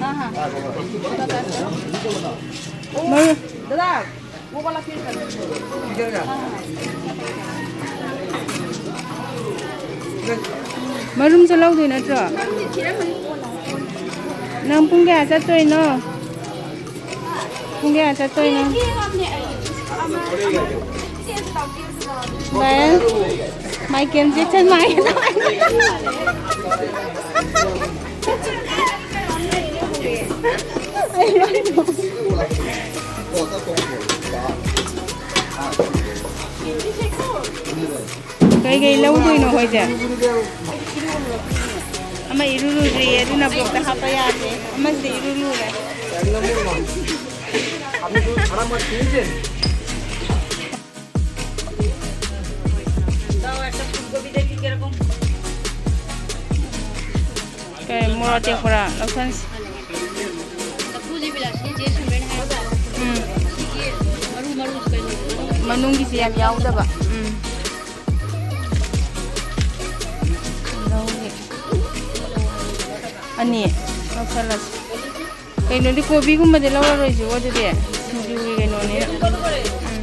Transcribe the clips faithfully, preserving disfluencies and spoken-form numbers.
हाँ, हाँ। छोटा पैक करो। मरु- दादा, वो वाला फिर कर दो। हाँ, हाँ। ꯃꯔꯨꯝꯁꯨ ꯂꯧꯗꯣꯏ ꯅꯠꯇ꯭ꯔꯣ? ꯅꯪ ꯄꯨꯡ ꯀꯌꯥ ꯆꯠꯇꯣꯏꯅꯣ? ꯄꯨꯡ ꯀꯌꯥ ꯆꯠꯇꯣꯏꯅꯣ? ꯚꯥꯏ, ꯃꯥꯏꯀꯦꯜ ꯖꯦꯛꯁꯟ ꯃꯥꯏ꯫ ꯀꯩꯀꯩ ꯂꯧꯗꯣꯏꯅꯣ ꯍꯣꯏꯁꯦ? ꯑꯃ ꯏꯔꯨ ꯂꯨꯗ꯭ꯔꯤꯌꯦ, ꯑꯗꯨꯅ ꯕ꯭ꯂꯣꯛꯇ ꯍꯥꯞꯄ ꯌꯥꯗꯦ꯫ ꯑꯃꯁꯤꯗꯤ ꯏꯔꯨ ꯂꯨꯔꯦ꯫ ꯀꯩ, ꯃꯣꯔꯣꯛ ꯑꯇꯦꯛꯄꯔꯥ? ꯂꯧꯁꯟꯁꯤ꯫ ꯎꯝ꯫ ꯃꯅꯨꯡꯒꯤꯁꯤ ꯌꯥꯝ ꯌꯥꯎꯗꯕ꯫ ꯎꯝ꯫ ꯂꯧꯒꯦ꯫ ꯑꯅꯤ ꯂꯧꯁꯜꯂꯁꯤ꯫ ꯀꯩꯅꯣꯗꯤ ꯀꯣꯕꯤꯒꯨꯝꯕꯗꯤ ꯂꯧꯔꯔꯣꯏꯁꯤꯕꯣ ꯑꯗꯨꯗꯤ? ꯁꯤꯡꯖꯨꯒꯤ ꯀꯩꯅꯣꯅꯤꯅ꯫ ꯎꯝ꯫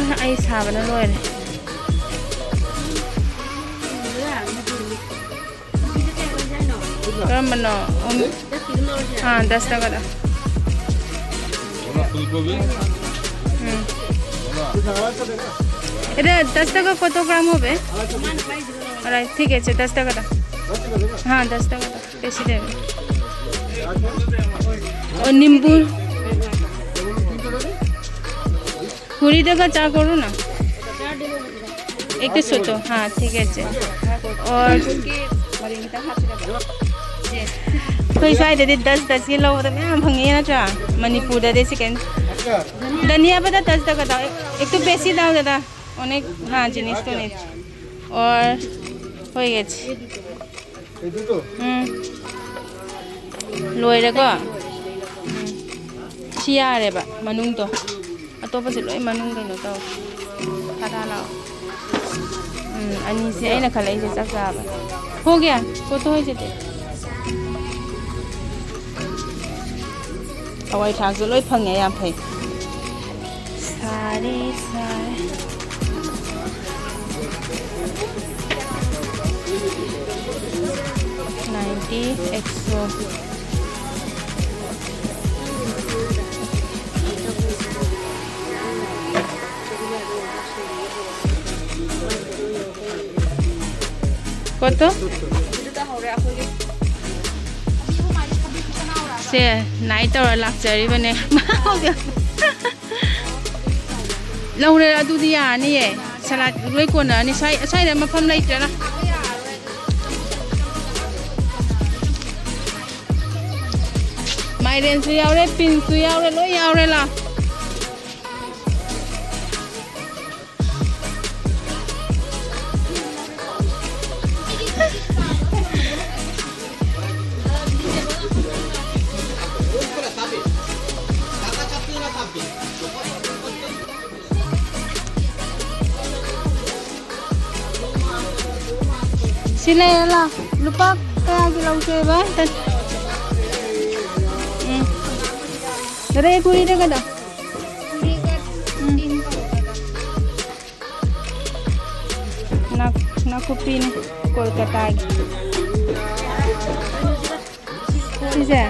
ꯍꯥ, ꯑꯩ ꯁꯥꯕꯅ ꯂꯣꯏꯔꯦ꯫ ꯀꯔꯝꯕꯅꯣ? ꯑꯣ, ꯑꯥ, ꯗꯁ ꯇꯒꯗ꯫ ꯎꯝ꯫ এটা দশ টাকা কত গ্রাম হবে? আড়াই, ঠিক আছে, দশ টাকাটা। হ্যাঁ, দশ টাকাটা। বেশি দেবে। ও নিম্বু। কুড়ি টাকা চা করো না। একটা ছোট, হ্যাঁ, ঠিক আছে। और ꯑꯩꯈꯣꯏ ꯁ꯭ꯋꯥꯏꯗꯗꯤ ꯗꯁ ꯗꯁꯀꯤ ꯂꯧꯕꯗ ꯃꯌꯥꯝ ꯐꯪꯉꯤ ꯅꯠꯇ꯭ꯔꯥ? ꯃꯅꯤꯄꯨꯔꯗꯗꯤ ꯁꯦꯀꯦꯟ꯫ ధనియా పత్తా দশ টাকা দাও, একটু বেশি দাও দাদা, অনেক, হ্যাঁ, জিনিস তো নেই। और হয়ে গেছে। ꯎꯝ꯫ ꯂꯣꯏꯔꯦꯀꯣ? ꯎꯝ꯫ ꯁꯤ ꯌꯥꯔꯦꯕ ꯃꯅꯨꯡꯗꯣ꯫ ꯑꯇꯣꯞꯄꯁꯦ ꯂꯣꯏ ꯃꯅꯨꯡ ꯀꯩꯅꯣ ꯇꯧ꯫ ꯇꯥꯇꯥ ꯂꯥꯛꯑꯣ꯫ ꯎꯝ, ꯑꯅꯤꯁꯦ ꯑꯩꯅ ꯈꯜꯂꯛꯏꯁꯦ ꯆꯞ ꯆꯥꯕ꯫ ꯍꯣꯒꯦ, ꯀꯣꯠꯇꯣ ꯍꯣꯏꯁꯤꯗꯤ꯫ ꯍꯋꯥꯏ ꯊ꯭ꯔꯥꯛꯁꯨ ꯂꯣꯏ ꯐꯪꯉꯦ, ꯌꯥꯝ ꯐꯩ꯫ ꯁꯥꯔꯦ, ꯁꯥꯔꯦ꯫ Ninety, ꯑꯦꯛꯁꯣ꯫ ꯀꯣꯠꯇꯣ? ꯁꯦ, ꯅꯥꯏꯠ ꯇꯧꯔ ꯂꯥꯛꯆꯔꯤꯕꯅꯦ꯫ ꯂꯧꯔꯦ, ꯑꯗꯨꯗꯤ ꯌꯥꯔꯅꯤꯌꯦ꯫ ꯁꯂꯥꯠ ꯂꯣꯏ ꯀꯣꯟꯅꯔꯅꯤ꯫ ꯁ꯭ꯋꯥꯏ-, ꯁ꯭ꯋꯥꯏꯗ ꯃꯐꯝ ꯂꯩꯇ꯭ꯔꯦꯅ꯫ ꯃꯥꯏꯔꯦꯟꯁꯨ ꯌꯥꯎꯔꯦ, ꯄꯤꯟꯁꯨ ꯌꯥꯎꯔꯦ, ꯂꯣꯏ ꯌꯥꯎꯔꯦ꯫ ꯂꯥꯎ꯫ ꯁꯤ ꯂꯩꯔꯦ, ꯂꯥꯎ꯫ ꯂꯨꯄꯥ ꯀꯌꯥꯒꯤ ꯂꯧꯁꯦꯕ? ꯎꯝ꯫ ꯗꯥꯗꯥ, ꯀꯨꯔꯤꯗ ꯀꯩꯅꯣ? ꯎꯝ꯫ ꯅꯥ-, ꯅꯥꯀꯨꯞꯄꯤꯅꯤ, ꯀꯣꯜꯀꯇꯥꯒꯤ꯫ ꯁꯤꯁꯦ?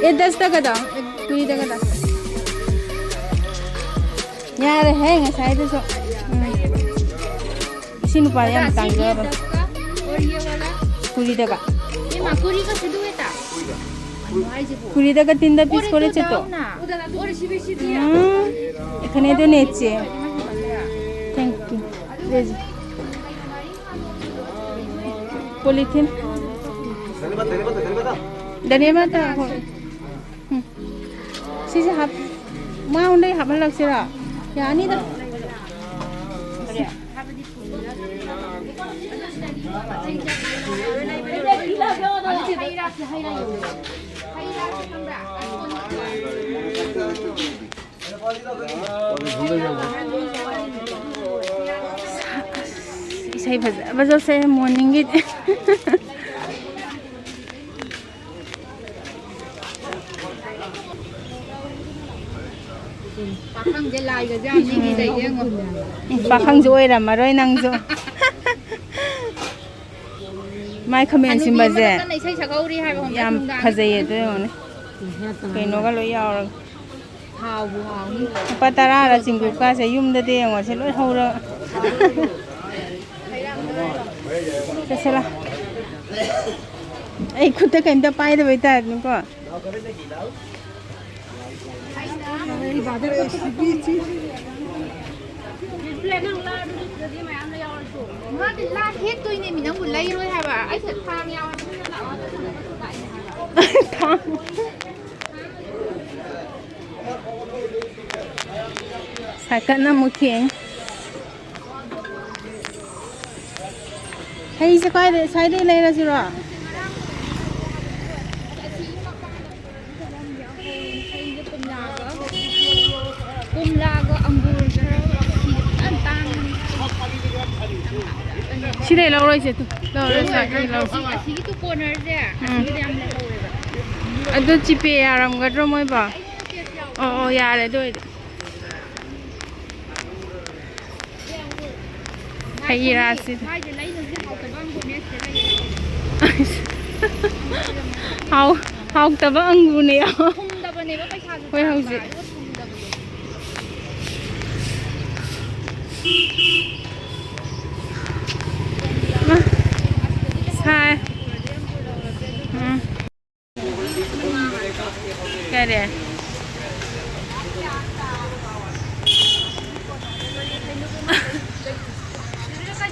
ꯑꯦ, ꯗꯁꯇꯒꯗꯣ? ꯑꯦ, ꯀꯨꯔꯤꯗꯒꯗꯣ? ꯌꯥꯔꯦꯍꯦ, ꯉꯁꯥꯏꯗꯨꯁꯨ꯫ ꯎꯝ꯫ ꯁꯤ ꯅꯨꯄꯥꯗꯤ ꯌꯥꯝ ꯇꯥꯡꯖꯕ꯫ ꯀꯨꯔꯤꯗꯒ꯫ ꯀꯨꯔꯤꯗꯒ ꯇꯤꯟꯗ ꯄꯤꯁ ꯀꯣꯔꯦ ꯆꯦꯠꯇꯣ꯫ ꯎꯝ꯫ এখানে তো নেচে। Thank you। এই যে। পলিথিন। ধন্যবাদ, ধন্যবাদ, ধন্যবাদ। ধন্যবাদ, হ্যাঁ। ꯎꯝ꯫ ꯁꯤꯁꯦ ꯍꯥꯞ-, ꯃꯉꯣꯟꯗꯩ ꯍꯥꯞꯍꯜꯂꯛꯁꯤꯔꯣ? ꯌꯥꯅꯤꯗ꯫ ꯑꯩ ꯐꯖ ꯐꯖꯁꯦ ꯃꯣꯔꯅꯤꯡꯒꯤ꯫ ꯄꯥꯈꯪꯁꯦ ꯂꯥꯏꯒ ꯌꯥꯝ ꯃꯤꯒꯤ ꯂꯩ ꯌꯦꯡꯉꯣ꯫ ꯄꯥꯈꯪꯁꯨ ꯑꯣꯏꯔꯝꯃꯔꯣꯏ ꯅꯪꯁꯨ꯫ ꯃꯥꯏ ꯈꯥꯃꯦꯟ ꯍꯅꯨꯕꯤ ꯁꯤꯟꯕꯁꯦ ꯑꯃꯅ ꯀꯟꯅ ꯏꯁꯩ ꯁꯛꯍꯧꯔꯤ ꯍꯥꯏꯕ ꯈꯪꯕ꯭ꯔꯥ? ꯌꯥꯝ ꯅꯨꯡꯗꯥꯡꯗ ꯐꯖꯩꯌꯦ ꯑꯗꯨ ꯌꯦꯡꯉꯨꯅꯦ꯫ ꯀꯩꯅꯣꯒ ꯂꯣꯏ ꯌꯥꯎꯔꯒ꯫ ꯍꯥꯎꯕꯨ ꯍꯥꯎꯅꯤ꯫ ꯂꯨꯄꯥ ꯇꯔꯥꯔ ꯆꯤꯡꯒꯨꯞꯀꯥꯁꯦ ꯌꯨꯝꯗꯗꯤ ꯌꯦꯡꯉꯣꯁꯦ ꯂꯣꯏ ꯍꯧꯔꯒ꯫ ꯆꯠꯁꯤꯔꯥ? ꯑꯩ ꯈꯨꯠꯇ ꯀꯩꯝꯇ ꯄꯥꯏꯗꯕꯩ ꯇꯥꯏꯞꯅꯤꯀꯣ꯫ ꯃꯥꯗꯤ ꯂꯥ ꯍꯦꯛꯇꯣꯏꯅꯦꯃꯤ, ꯅꯪꯕꯨ ꯂꯩꯔꯣꯏ ꯍꯥꯏꯕ꯫ ꯑꯩꯁꯦ ꯊꯥꯡ ꯌꯥꯎꯔꯕꯅꯤꯅ ꯂꯥꯛꯑꯣ ꯍꯥꯏꯕ꯫ ꯁꯥꯏꯀꯠꯅ ꯑꯃꯨꯛ ꯊꯦꯡꯉꯦ꯫ ꯍꯩꯁꯦ ꯀꯥꯏꯗ, ꯁ꯭ꯋꯥꯏꯗꯩ ꯂꯩꯔꯁꯤꯔꯣ? ꯀꯣꯝꯂꯥꯒ ꯑꯪꯒꯨꯔꯒ ꯁꯤꯗꯤ ꯐꯖꯅ ꯇꯥꯡꯕꯅꯤ꯫ ꯁꯤꯗꯩ ꯂꯧꯔꯣꯏꯁꯦ, ꯇꯨ, ꯂꯧꯔꯣꯏ, ꯁ꯭ꯋꯥꯏꯗꯩ ꯂꯧꯔꯣꯏ꯫ ꯑꯁꯤꯒꯤ ꯇꯨ ꯀꯣꯔꯅꯔꯁꯦ, ꯎꯝ꯫ ꯑꯁꯤꯒꯤꯗ ꯌꯥꯝ ꯂꯩꯍꯧꯋꯦꯕ꯫ ꯑꯗꯨ ꯖꯤꯄꯦ ꯌꯥꯔꯝꯒꯗ꯭ꯔꯣ ꯃꯣꯏꯕꯣ? ꯑꯣ, ꯑꯣ, ꯌꯥꯔꯦ ꯑꯗꯨ ꯑꯣꯏꯗꯤ꯫ ꯍꯩ ꯔꯥꯁꯤ꯫ ꯍꯥꯎ-, ꯍꯥꯎꯇꯕ ꯑꯪꯒꯨꯔꯅꯦ꯫ ꯊꯨꯝꯗꯕꯅꯦꯕ ꯄꯩꯁꯥꯁꯨ ꯍꯣꯏ, ꯆꯪꯕ, ꯍꯧꯖꯤꯛ꯫ ꯑꯗꯨꯒ ꯊꯨꯝꯗꯕꯗꯣ꯫ ꯃꯥ, ꯁꯥꯏ꯫ ꯎꯝ꯫ ꯀꯔꯤ?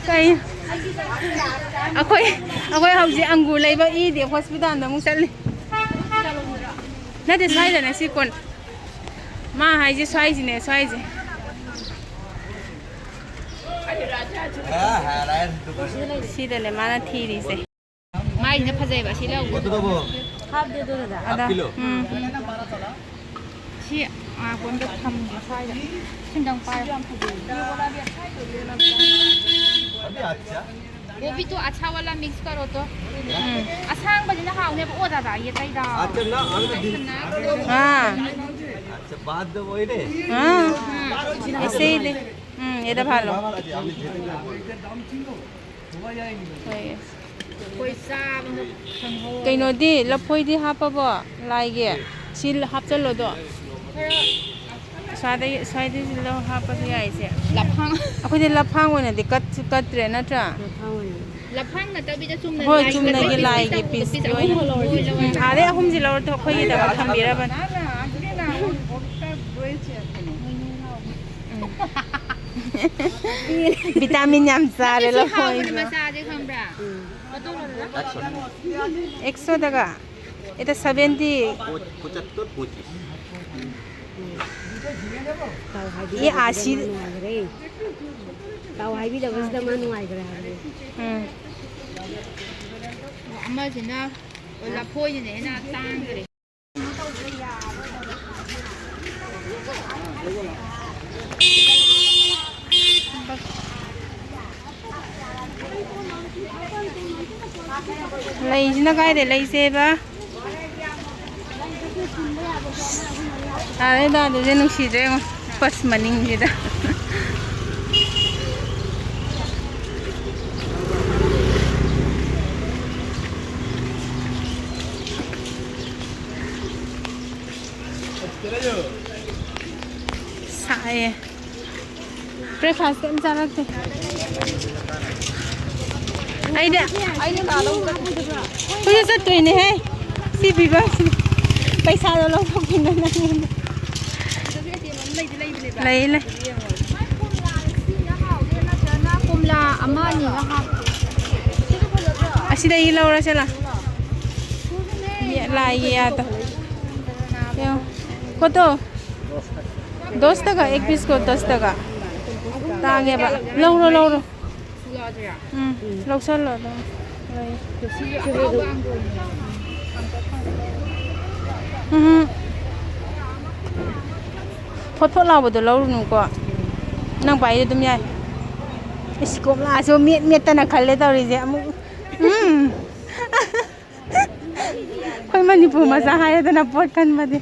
ꯀꯩ? ꯑꯩꯈꯣꯏ, ꯑꯩꯈꯣꯏ ꯍꯧꯖꯤꯛ ꯑꯪꯒꯨꯔ ꯂꯩꯕ ꯏꯗꯤ ꯍꯣꯁꯄꯤꯇꯥꯜꯗ ꯑꯃꯨꯛ ꯆꯠꯂꯤ꯫ ꯅꯠꯇꯦ, ꯁ꯭ꯋꯥꯏꯗꯅꯦ, ꯁꯤ ꯀꯣꯟ-, ꯃꯥ ꯍꯥꯏꯁꯦ ꯁ꯭ꯋꯥꯏꯁꯤꯅꯦ, ꯁ꯭ꯋꯥꯏꯁꯦ꯫ ꯁꯤꯗꯅꯦ ꯃꯥꯅ ꯊꯤꯔꯤꯁꯦ꯫ ꯃꯥꯏꯁꯤꯅ ꯐꯖꯩꯕ, ꯁꯤ ꯂꯧ꯫ ꯑꯗ, ꯎꯝ꯫ ꯁꯤ ꯉꯥꯏꯈꯣ, ꯑꯝꯇ ꯊꯝꯒꯦ ꯁ꯭ꯋꯥꯏꯗ꯫ ꯁꯤꯝꯇꯪ ꯄꯥꯏꯌꯨ꯫ अच्छा। वो भी तो अच्छा वाला मिक्स करो तो। ꯎꯝ꯫ ꯑꯁꯥꯡꯕꯁꯤꯅ ꯍꯥꯎꯅꯦꯕ꯫ ꯑꯣ ꯗꯥꯗꯥ, ये ꯇꯩꯗ꯫ अच्छा ना, हम तो दिन- ꯉꯥ꯫ अच्छा, बात तो वही रे। हाँ। ऐसे ही दे। ꯎꯝ, ये तो भालो। बाबा जी, हम झेल लेंगे। ꯍꯣꯏ꯫ ꯑꯩꯈꯣꯏ ꯆꯥꯕꯗ ꯈꯪꯍꯧꯔꯣꯏ꯫ ꯀꯩꯅꯣꯗꯤ, ꯂꯐꯣꯏꯗꯤ ꯍꯥꯞꯄꯕꯣ? ꯂꯥꯏꯒꯤ? ꯁꯤ ꯍꯥꯞꯆꯜꯂꯣꯗꯣ꯫ ꯈꯔ ꯁ꯭ꯋꯥꯏꯗꯩ, ꯁ꯭ꯋꯥꯏꯗꯩꯁꯨ ꯂꯧ ꯍꯥꯞꯄꯁꯨ ꯌꯥꯏꯁꯦ꯫ ꯂꯐꯥꯡ꯫ ꯑꯩꯈꯣꯏꯗꯤ ꯂꯐꯥꯡ ꯑꯣꯏꯅꯗꯤ ꯀꯠꯁꯨ ꯀꯠꯇ꯭ꯔꯦ, ꯅꯠꯇ꯭ꯔꯥ? ꯂꯐꯥꯡ ꯑꯣꯏꯅ꯫ ꯂꯐꯥꯡ ꯅꯠꯇꯕꯤꯗ ꯆꯨꯝꯅ ꯍꯣꯏ, ꯂꯥꯏꯒꯤ ꯆꯨꯝꯅꯒꯤ ꯀꯠꯄ ꯂꯥꯏꯒꯤ ꯄꯤꯁ ꯄꯤꯁ ꯑꯣꯏꯅ꯫ ꯑꯍꯨꯝ ꯂꯧꯔꯦ꯫ ꯎꯝ, ꯑꯥꯗꯩ ꯑꯍꯨꯝꯁꯤ ꯂꯧꯔꯗꯤ ꯑꯩꯈꯣꯏꯒꯤꯗꯃꯛ ꯊꯝꯕꯤꯔꯕꯅꯤ꯫ ꯎꯝ꯫ ꯚꯤꯇꯥꯃꯤꯟ ꯌꯥꯝ ꯆꯥꯔꯦ ꯅꯠꯇꯦ, ꯁꯤ ꯍꯥꯎꯕꯅꯦ ꯂꯐꯣꯏꯁꯦ꯫ ꯃꯆꯥꯁꯦ ꯈꯪꯕ꯭ꯔꯥ? ꯎꯝ꯫ ꯑꯦꯛꯁꯣꯗꯒ꯫ ꯑꯦꯗ ꯁꯚꯦꯟꯇꯤ꯫ ꯄꯣ-, ꯄꯣꯆꯠꯇꯣꯔ ꯄꯣꯆꯤꯁ꯫ ꯇꯥꯎ ꯍꯥꯏꯕꯤꯗꯕꯁꯤꯗ ꯑꯦ, ꯑꯥꯁꯤ꯫ ꯃꯥ ꯅꯨꯡꯉꯥꯏꯈ꯭ꯔꯦ꯫ ꯇꯥꯎ ꯍꯥꯏꯕꯤꯗꯕꯁꯤꯗ ꯃꯥ ꯅꯨꯡꯉꯥꯏꯈ꯭ꯔꯦ ꯍꯥꯏꯕꯅꯦ꯫ ꯎꯝ꯫ ꯑꯃꯁꯤꯅ ꯂꯐꯣꯏꯁꯤꯅ ꯍꯦꯟꯅ ꯇꯥꯡꯈ꯭ꯔꯦ꯫ ꯂꯩꯁꯤꯅ ꯀꯥꯏꯗꯩ ꯂꯩꯁꯦꯕ? ꯇꯥꯔꯦ ꯇꯥꯗꯣꯏꯁꯦ ꯅꯨꯡꯁꯤꯗ꯭ꯔꯦ ꯌꯦꯡꯉꯣ, ꯕꯁ ꯃꯅꯤꯡꯁꯤꯗ꯫ ꯁꯥꯏꯌꯦ꯫ ꯕ꯭ꯔꯦꯛꯐꯥꯁ ꯀꯩꯝ ꯆꯥꯔꯛꯇꯦ꯫ ꯑꯩꯗꯤ, ꯑꯩꯈꯣꯏꯁꯨ ꯆꯠꯇꯣꯏꯅꯦꯍꯦ꯫ ꯁꯤ ꯐꯤꯕꯝꯁꯤꯗ ꯄꯩꯁꯥꯗꯣ ꯂꯧꯊꯣꯛꯈꯤꯅ ꯅꯪꯉꯣꯟꯗ꯫ ꯂꯩ, ꯂꯩ꯫ ꯀꯣꯝꯂꯥ ꯑꯃ ꯑꯅꯤꯒ ꯍꯥꯞꯄꯣ꯫ ꯑꯁꯤꯗꯒꯤ ꯂꯧꯔꯁꯤꯔꯥ? ꯌꯦ-, ꯂꯥꯏ ꯌꯦꯛꯑꯗꯣ꯫ ꯌꯦꯡꯉꯣ꯫ ꯀꯣꯠꯇꯣ꯫ ꯗꯁ ꯇꯀꯥ, ꯑꯦꯛ ꯄꯤꯁ ꯀꯣ ꯗꯁ ꯇꯀꯥ꯫ ꯇꯥꯡꯉꯦꯕ꯫ ꯂꯧꯔꯣ, ꯂꯧꯔꯣ꯫ ꯎꯝ, ꯂꯧꯁꯜꯂꯣ ꯑꯗꯨꯝ꯫ ꯂꯩ꯫ ꯎꯝ꯫ ꯐꯣꯠ ꯐꯣꯠ ꯂꯥꯎꯕꯗꯣ ꯂꯧꯔꯨꯅꯨꯀꯣ꯫ ꯅꯪ ꯄꯥꯏꯗꯤ ꯑꯗꯨꯝ ꯌꯥꯏ꯫ ꯏꯁ, ꯀꯣꯝꯂꯥꯁꯨ ꯃꯦꯠ ꯃꯦꯠꯇꯅ ꯈꯜꯂꯦ ꯇꯧꯔꯤꯁꯦ ꯑꯃꯨꯛ꯫ ꯎꯝ꯫ ꯑꯩꯈꯣꯏ ꯃꯅꯤꯄꯨꯔ ꯃꯆꯥ ꯍꯥꯏꯔꯦꯗꯅ ꯄꯣꯠ ꯈꯟꯕꯗꯤ꯫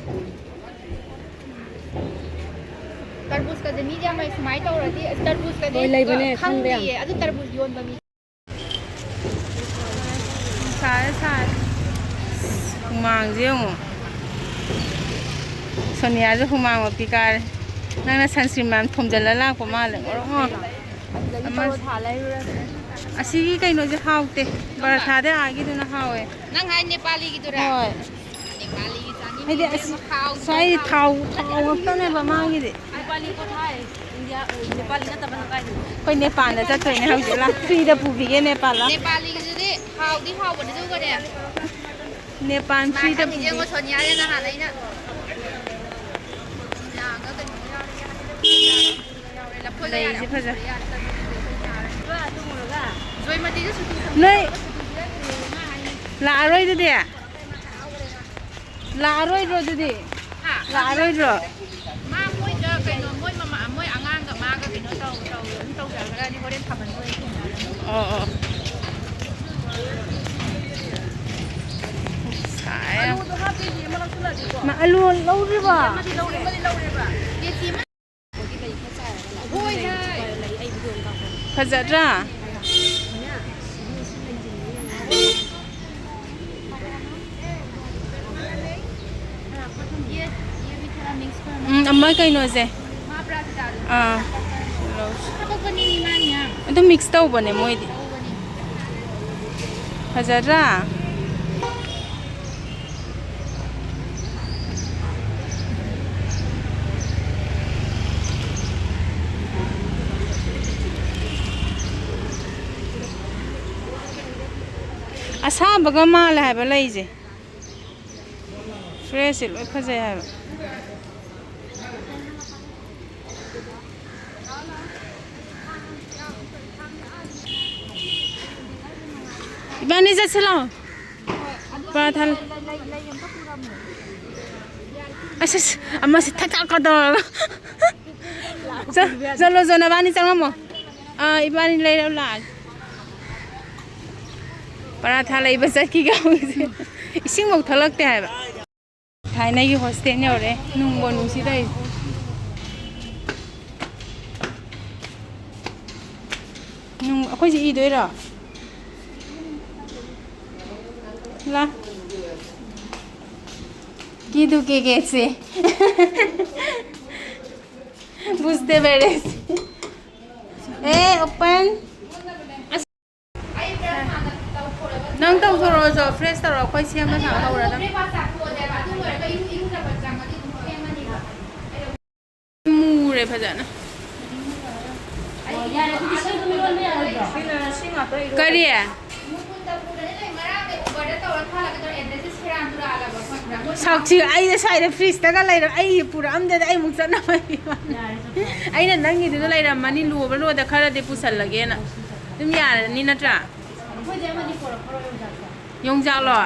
ꯇꯔꯕꯨꯖꯀꯁꯦ ꯃꯤꯗꯤ ꯌꯥꯝ ꯂꯩ, ꯁꯨꯃꯥꯏꯅ ꯇꯧꯔꯗꯤ꯫ ꯑꯁ, ꯇꯔꯕꯨꯖꯀꯗꯤ ꯍꯣꯏ, ꯂꯩꯕꯅꯦ, ꯈꯪꯕ ꯌꯥꯝ꯫ ꯈꯪꯗꯤꯌꯦ꯫ ꯑꯗꯨ ꯇꯔꯕꯨꯖ ꯌꯣꯟꯕ ꯃꯤ꯫ ꯁꯥꯔꯦ, ꯁꯥꯔꯦ꯫ ꯍꯨꯃꯥꯡꯁꯦ ꯌꯦꯡꯉꯣ꯫ ꯁꯣꯅꯤꯌꯥꯁꯨ ꯍꯨꯃꯥꯡ ꯃꯄꯤ ꯀꯥꯔꯦ꯫ ꯅꯪꯅ sunscreen ꯃꯌꯥꯝ ꯊꯣꯝꯖꯤꯜꯂ ꯂꯥꯛꯄ ꯃꯥꯜꯂꯦ꯫ ꯉꯧꯔꯣꯛ ꯉꯧꯔꯣꯛ꯫ ꯑꯗꯨꯗꯒꯤ ꯑꯃ ꯄꯔꯣꯊꯥ ꯂꯩꯔꯨꯔꯁꯦ꯫ ꯑꯁꯤꯒꯤ ꯀꯩꯅꯣꯁꯦ ꯍꯥꯎꯇꯦ꯫ ꯄꯔꯣꯊꯥꯗꯤ ꯑꯥꯒꯤꯗꯨꯅ ꯍꯥꯎꯋꯦ꯫ ꯅꯪ ꯍꯥꯏ ꯅꯦꯄꯥꯂꯤꯒꯤꯗꯨꯔꯥ? ꯍꯣꯏ꯫ ꯅꯦꯄꯥꯂꯤꯒꯤ ꯆꯥꯅꯤꯡꯉꯦ꯫ ꯍꯥꯏꯗꯤ ꯑꯁ, ꯏꯕꯦꯝꯃ, ꯍꯥꯎꯁꯨ ꯁ꯭ꯋꯥꯏꯗꯤ ꯍꯥꯎ-, ꯊꯥꯎ, ꯊꯥꯎ ꯉꯥꯛꯇꯅꯦꯕ ꯃꯥꯒꯤꯗꯤ꯫ ꯅꯦꯄꯥꯂꯤ ꯄꯣꯠ ꯍꯥꯏ꯫ ꯏꯟꯗꯤꯌꯥ, ꯅꯦꯄꯥꯂꯤ ꯅꯠꯇꯕ ꯅꯪ ꯀꯥꯏꯗꯅꯣ? ꯑꯩꯈꯣꯏ ꯅꯦꯄꯥꯜꯗ ꯆꯠꯇꯣꯏꯅꯦ ꯍꯧꯖꯤꯛ ꯂꯥ-, free ꯗ ꯄꯨꯕꯤꯒꯦ ꯅꯦꯄꯥꯜ ꯂꯥ꯫ ꯅꯦꯄꯥꯂꯤꯒꯤꯗꯨꯗꯤ ꯍꯥꯎꯗꯤ ꯍꯥꯎꯕꯅꯦ, ꯑꯗꯨꯒꯅꯦ꯫ ꯅꯦꯄꯥꯜ ꯃꯥ free ꯗ ꯈꯪꯉꯤꯁꯦ ꯄꯨꯕꯤ-, ꯌꯦꯡꯉꯣ, ꯁꯣꯅꯤꯌꯥꯅꯦ ꯅꯍꯥꯟ ꯑꯩꯅ ꯁꯣꯅꯤꯌꯥꯒ ꯀꯩꯅꯣꯒ ꯌꯥꯎꯔꯦ, ꯂꯐꯣꯏꯒ ꯌꯥꯎꯔꯦ, ꯂꯩꯁꯦ ꯐꯖ-, ꯑꯍꯨꯝ ꯌꯥꯎꯔꯦ꯫ ꯖꯣꯏꯃꯇꯤꯁꯨ ꯁꯨꯇꯤ ꯐꯪꯉꯦ ꯅꯣꯏ ꯇꯧꯔꯒ ꯁꯨꯇꯤ ꯄꯤꯔꯛꯇ꯭ꯔꯦꯌꯦ, ꯃꯥ ꯍꯥꯏꯅꯤ꯫ ꯂꯥꯛꯑꯔꯣꯏ ꯑꯗꯨꯗꯤ? ꯂꯥꯛꯑꯔꯣꯏꯗ꯭ꯔꯣ ꯑꯗꯨꯗꯤ? ꯍꯥ? ꯂꯥꯛꯑꯔꯣꯏꯗ꯭ꯔꯣ? ꯃꯥ ꯃꯣꯏꯗ ꯀꯩꯅꯣ, ꯃꯣꯏ ꯃꯃꯥ, ꯃꯣꯏ ꯑꯉꯥꯡꯒ ꯃꯥꯒ ꯀꯩꯅꯣ ꯇꯧ-, ꯇꯧ-, ꯑꯗꯨꯝ ꯇꯧꯖꯈ꯭ꯔꯅꯤ, ꯍꯣꯔꯦꯟ ꯊꯥꯕꯜ ꯂꯣꯏꯔ ꯊꯦꯡꯅꯔꯅꯤ꯫ ꯑꯣ, ꯑꯣ꯫ ꯁꯥꯏ ꯌꯥꯝ꯫ ꯑꯂꯨꯗꯣ ꯍꯥꯞ ꯀꯦ ꯖꯤ ꯑꯃ ꯂꯧꯁꯤꯜꯂꯛꯑꯗꯤꯀꯣ꯫ ꯃꯥ ꯑꯂꯨ ꯂꯧꯔꯤꯕꯣ? ꯑꯃꯗꯤ ꯂꯧꯔꯦ꯫ ꯑꯃꯗꯤ ꯂꯧꯔꯦꯕ꯫ ꯀꯦ ꯖꯤ ꯑꯃ꯫ ꯍꯣꯏ, ꯍꯣꯏ꯫ ꯐꯖꯗ꯭ꯔꯥ? ꯎꯝ, ꯑꯃ ꯀꯩꯅꯣꯁꯦ꯫ ꯑꯥ꯫ ꯑꯗꯨꯝ mix ꯇꯧꯕꯅꯦ ꯃꯣꯏꯗꯤ꯫ ꯐꯖꯗ꯭ꯔꯥ? ꯑꯁꯥꯕꯒ ꯃꯥꯜꯂꯦ ꯍꯥꯏꯕ ꯂꯩꯁꯦ꯫ Fresh ꯁꯦ ꯂꯣꯏ ꯐꯖꯩ ꯍꯥꯏꯕ꯫ ꯏꯕꯥꯅꯤ ꯆꯠꯁꯤ ꯂꯥꯛꯑꯣ꯫ ꯄꯔꯥꯊꯥ ꯂꯩ-, ꯑꯁ, ꯑꯁ, ꯑꯃꯁꯤ ꯊꯛ ꯊꯛꯀ ꯇꯧꯔꯒ꯫ ꯆ-, ꯆꯠꯂꯣ, ꯆꯣ, ꯅꯕꯥꯅꯤ ꯆꯪꯉꯝꯃꯣ꯫ ꯑꯥ, ꯏꯕꯥꯅꯤ ꯂꯩꯔ ꯂꯥꯛꯑꯒꯦ꯫ ꯄꯔꯥꯊꯥ ꯂꯩꯕ ꯆꯠꯈꯤꯒꯦ ꯍꯧꯖꯤꯛ꯫ ꯏꯁꯤꯡꯐꯧ ꯊꯛꯂꯛꯇꯦ ꯍꯥꯏꯕ꯫ ꯊꯥꯏꯅꯒꯤ ꯍꯣꯁꯇꯦꯜ ꯌꯧꯔꯦ꯫ ꯅꯨꯡꯕꯨ ꯅꯨꯡꯁꯤꯗ ꯑꯩ꯫ ꯅꯨꯡ-, ꯑꯩꯈꯣꯏꯁꯦ ꯏꯗꯣꯏꯔꯣ? ꯂꯥ꯫ ꯀꯤꯗꯨ ꯀꯦ ꯀꯦ ꯁꯦ꯫ ꯕꯨꯁꯇꯦ ꯕꯦꯔꯦꯁ꯫ ꯑꯦ, open꯫ ꯅꯪ ꯇꯧꯊꯣꯔꯛꯑꯣꯁꯨ, fresh ꯇꯧꯔꯣ, ꯑꯩꯈꯣꯏ ꯁꯦꯝꯕ ꯁꯥꯕ ꯍꯧꯔꯗꯝ꯫ ꯃꯨꯔꯦ ꯐꯖꯅ꯫ ꯀꯔꯤ? ꯁꯥꯎꯊꯤ, ꯑꯩꯅ ꯁ꯭ꯋꯥꯏꯗ fridgeꯇꯒ ꯂꯩꯔ-, ꯑꯩ ꯄꯨꯔꯛꯑꯝꯗꯦꯗ, ꯑꯩ ꯑꯃꯨꯛ ꯆꯠꯅꯕꯅꯤ꯫ ꯑꯩꯅ ꯅꯪꯒꯤꯗꯨꯗ ꯂꯩꯔꯝꯃꯅꯤ, ꯂꯨꯕ ꯂꯣꯗ ꯈꯔꯗꯤ ꯄꯨꯁꯜꯂꯒꯦꯅ꯫ ꯑꯗꯨꯝ ꯌꯥꯔꯅꯤ ꯅꯠꯇ꯭ꯔꯥ? ꯌꯣꯡꯆꯥꯛꯂꯣ?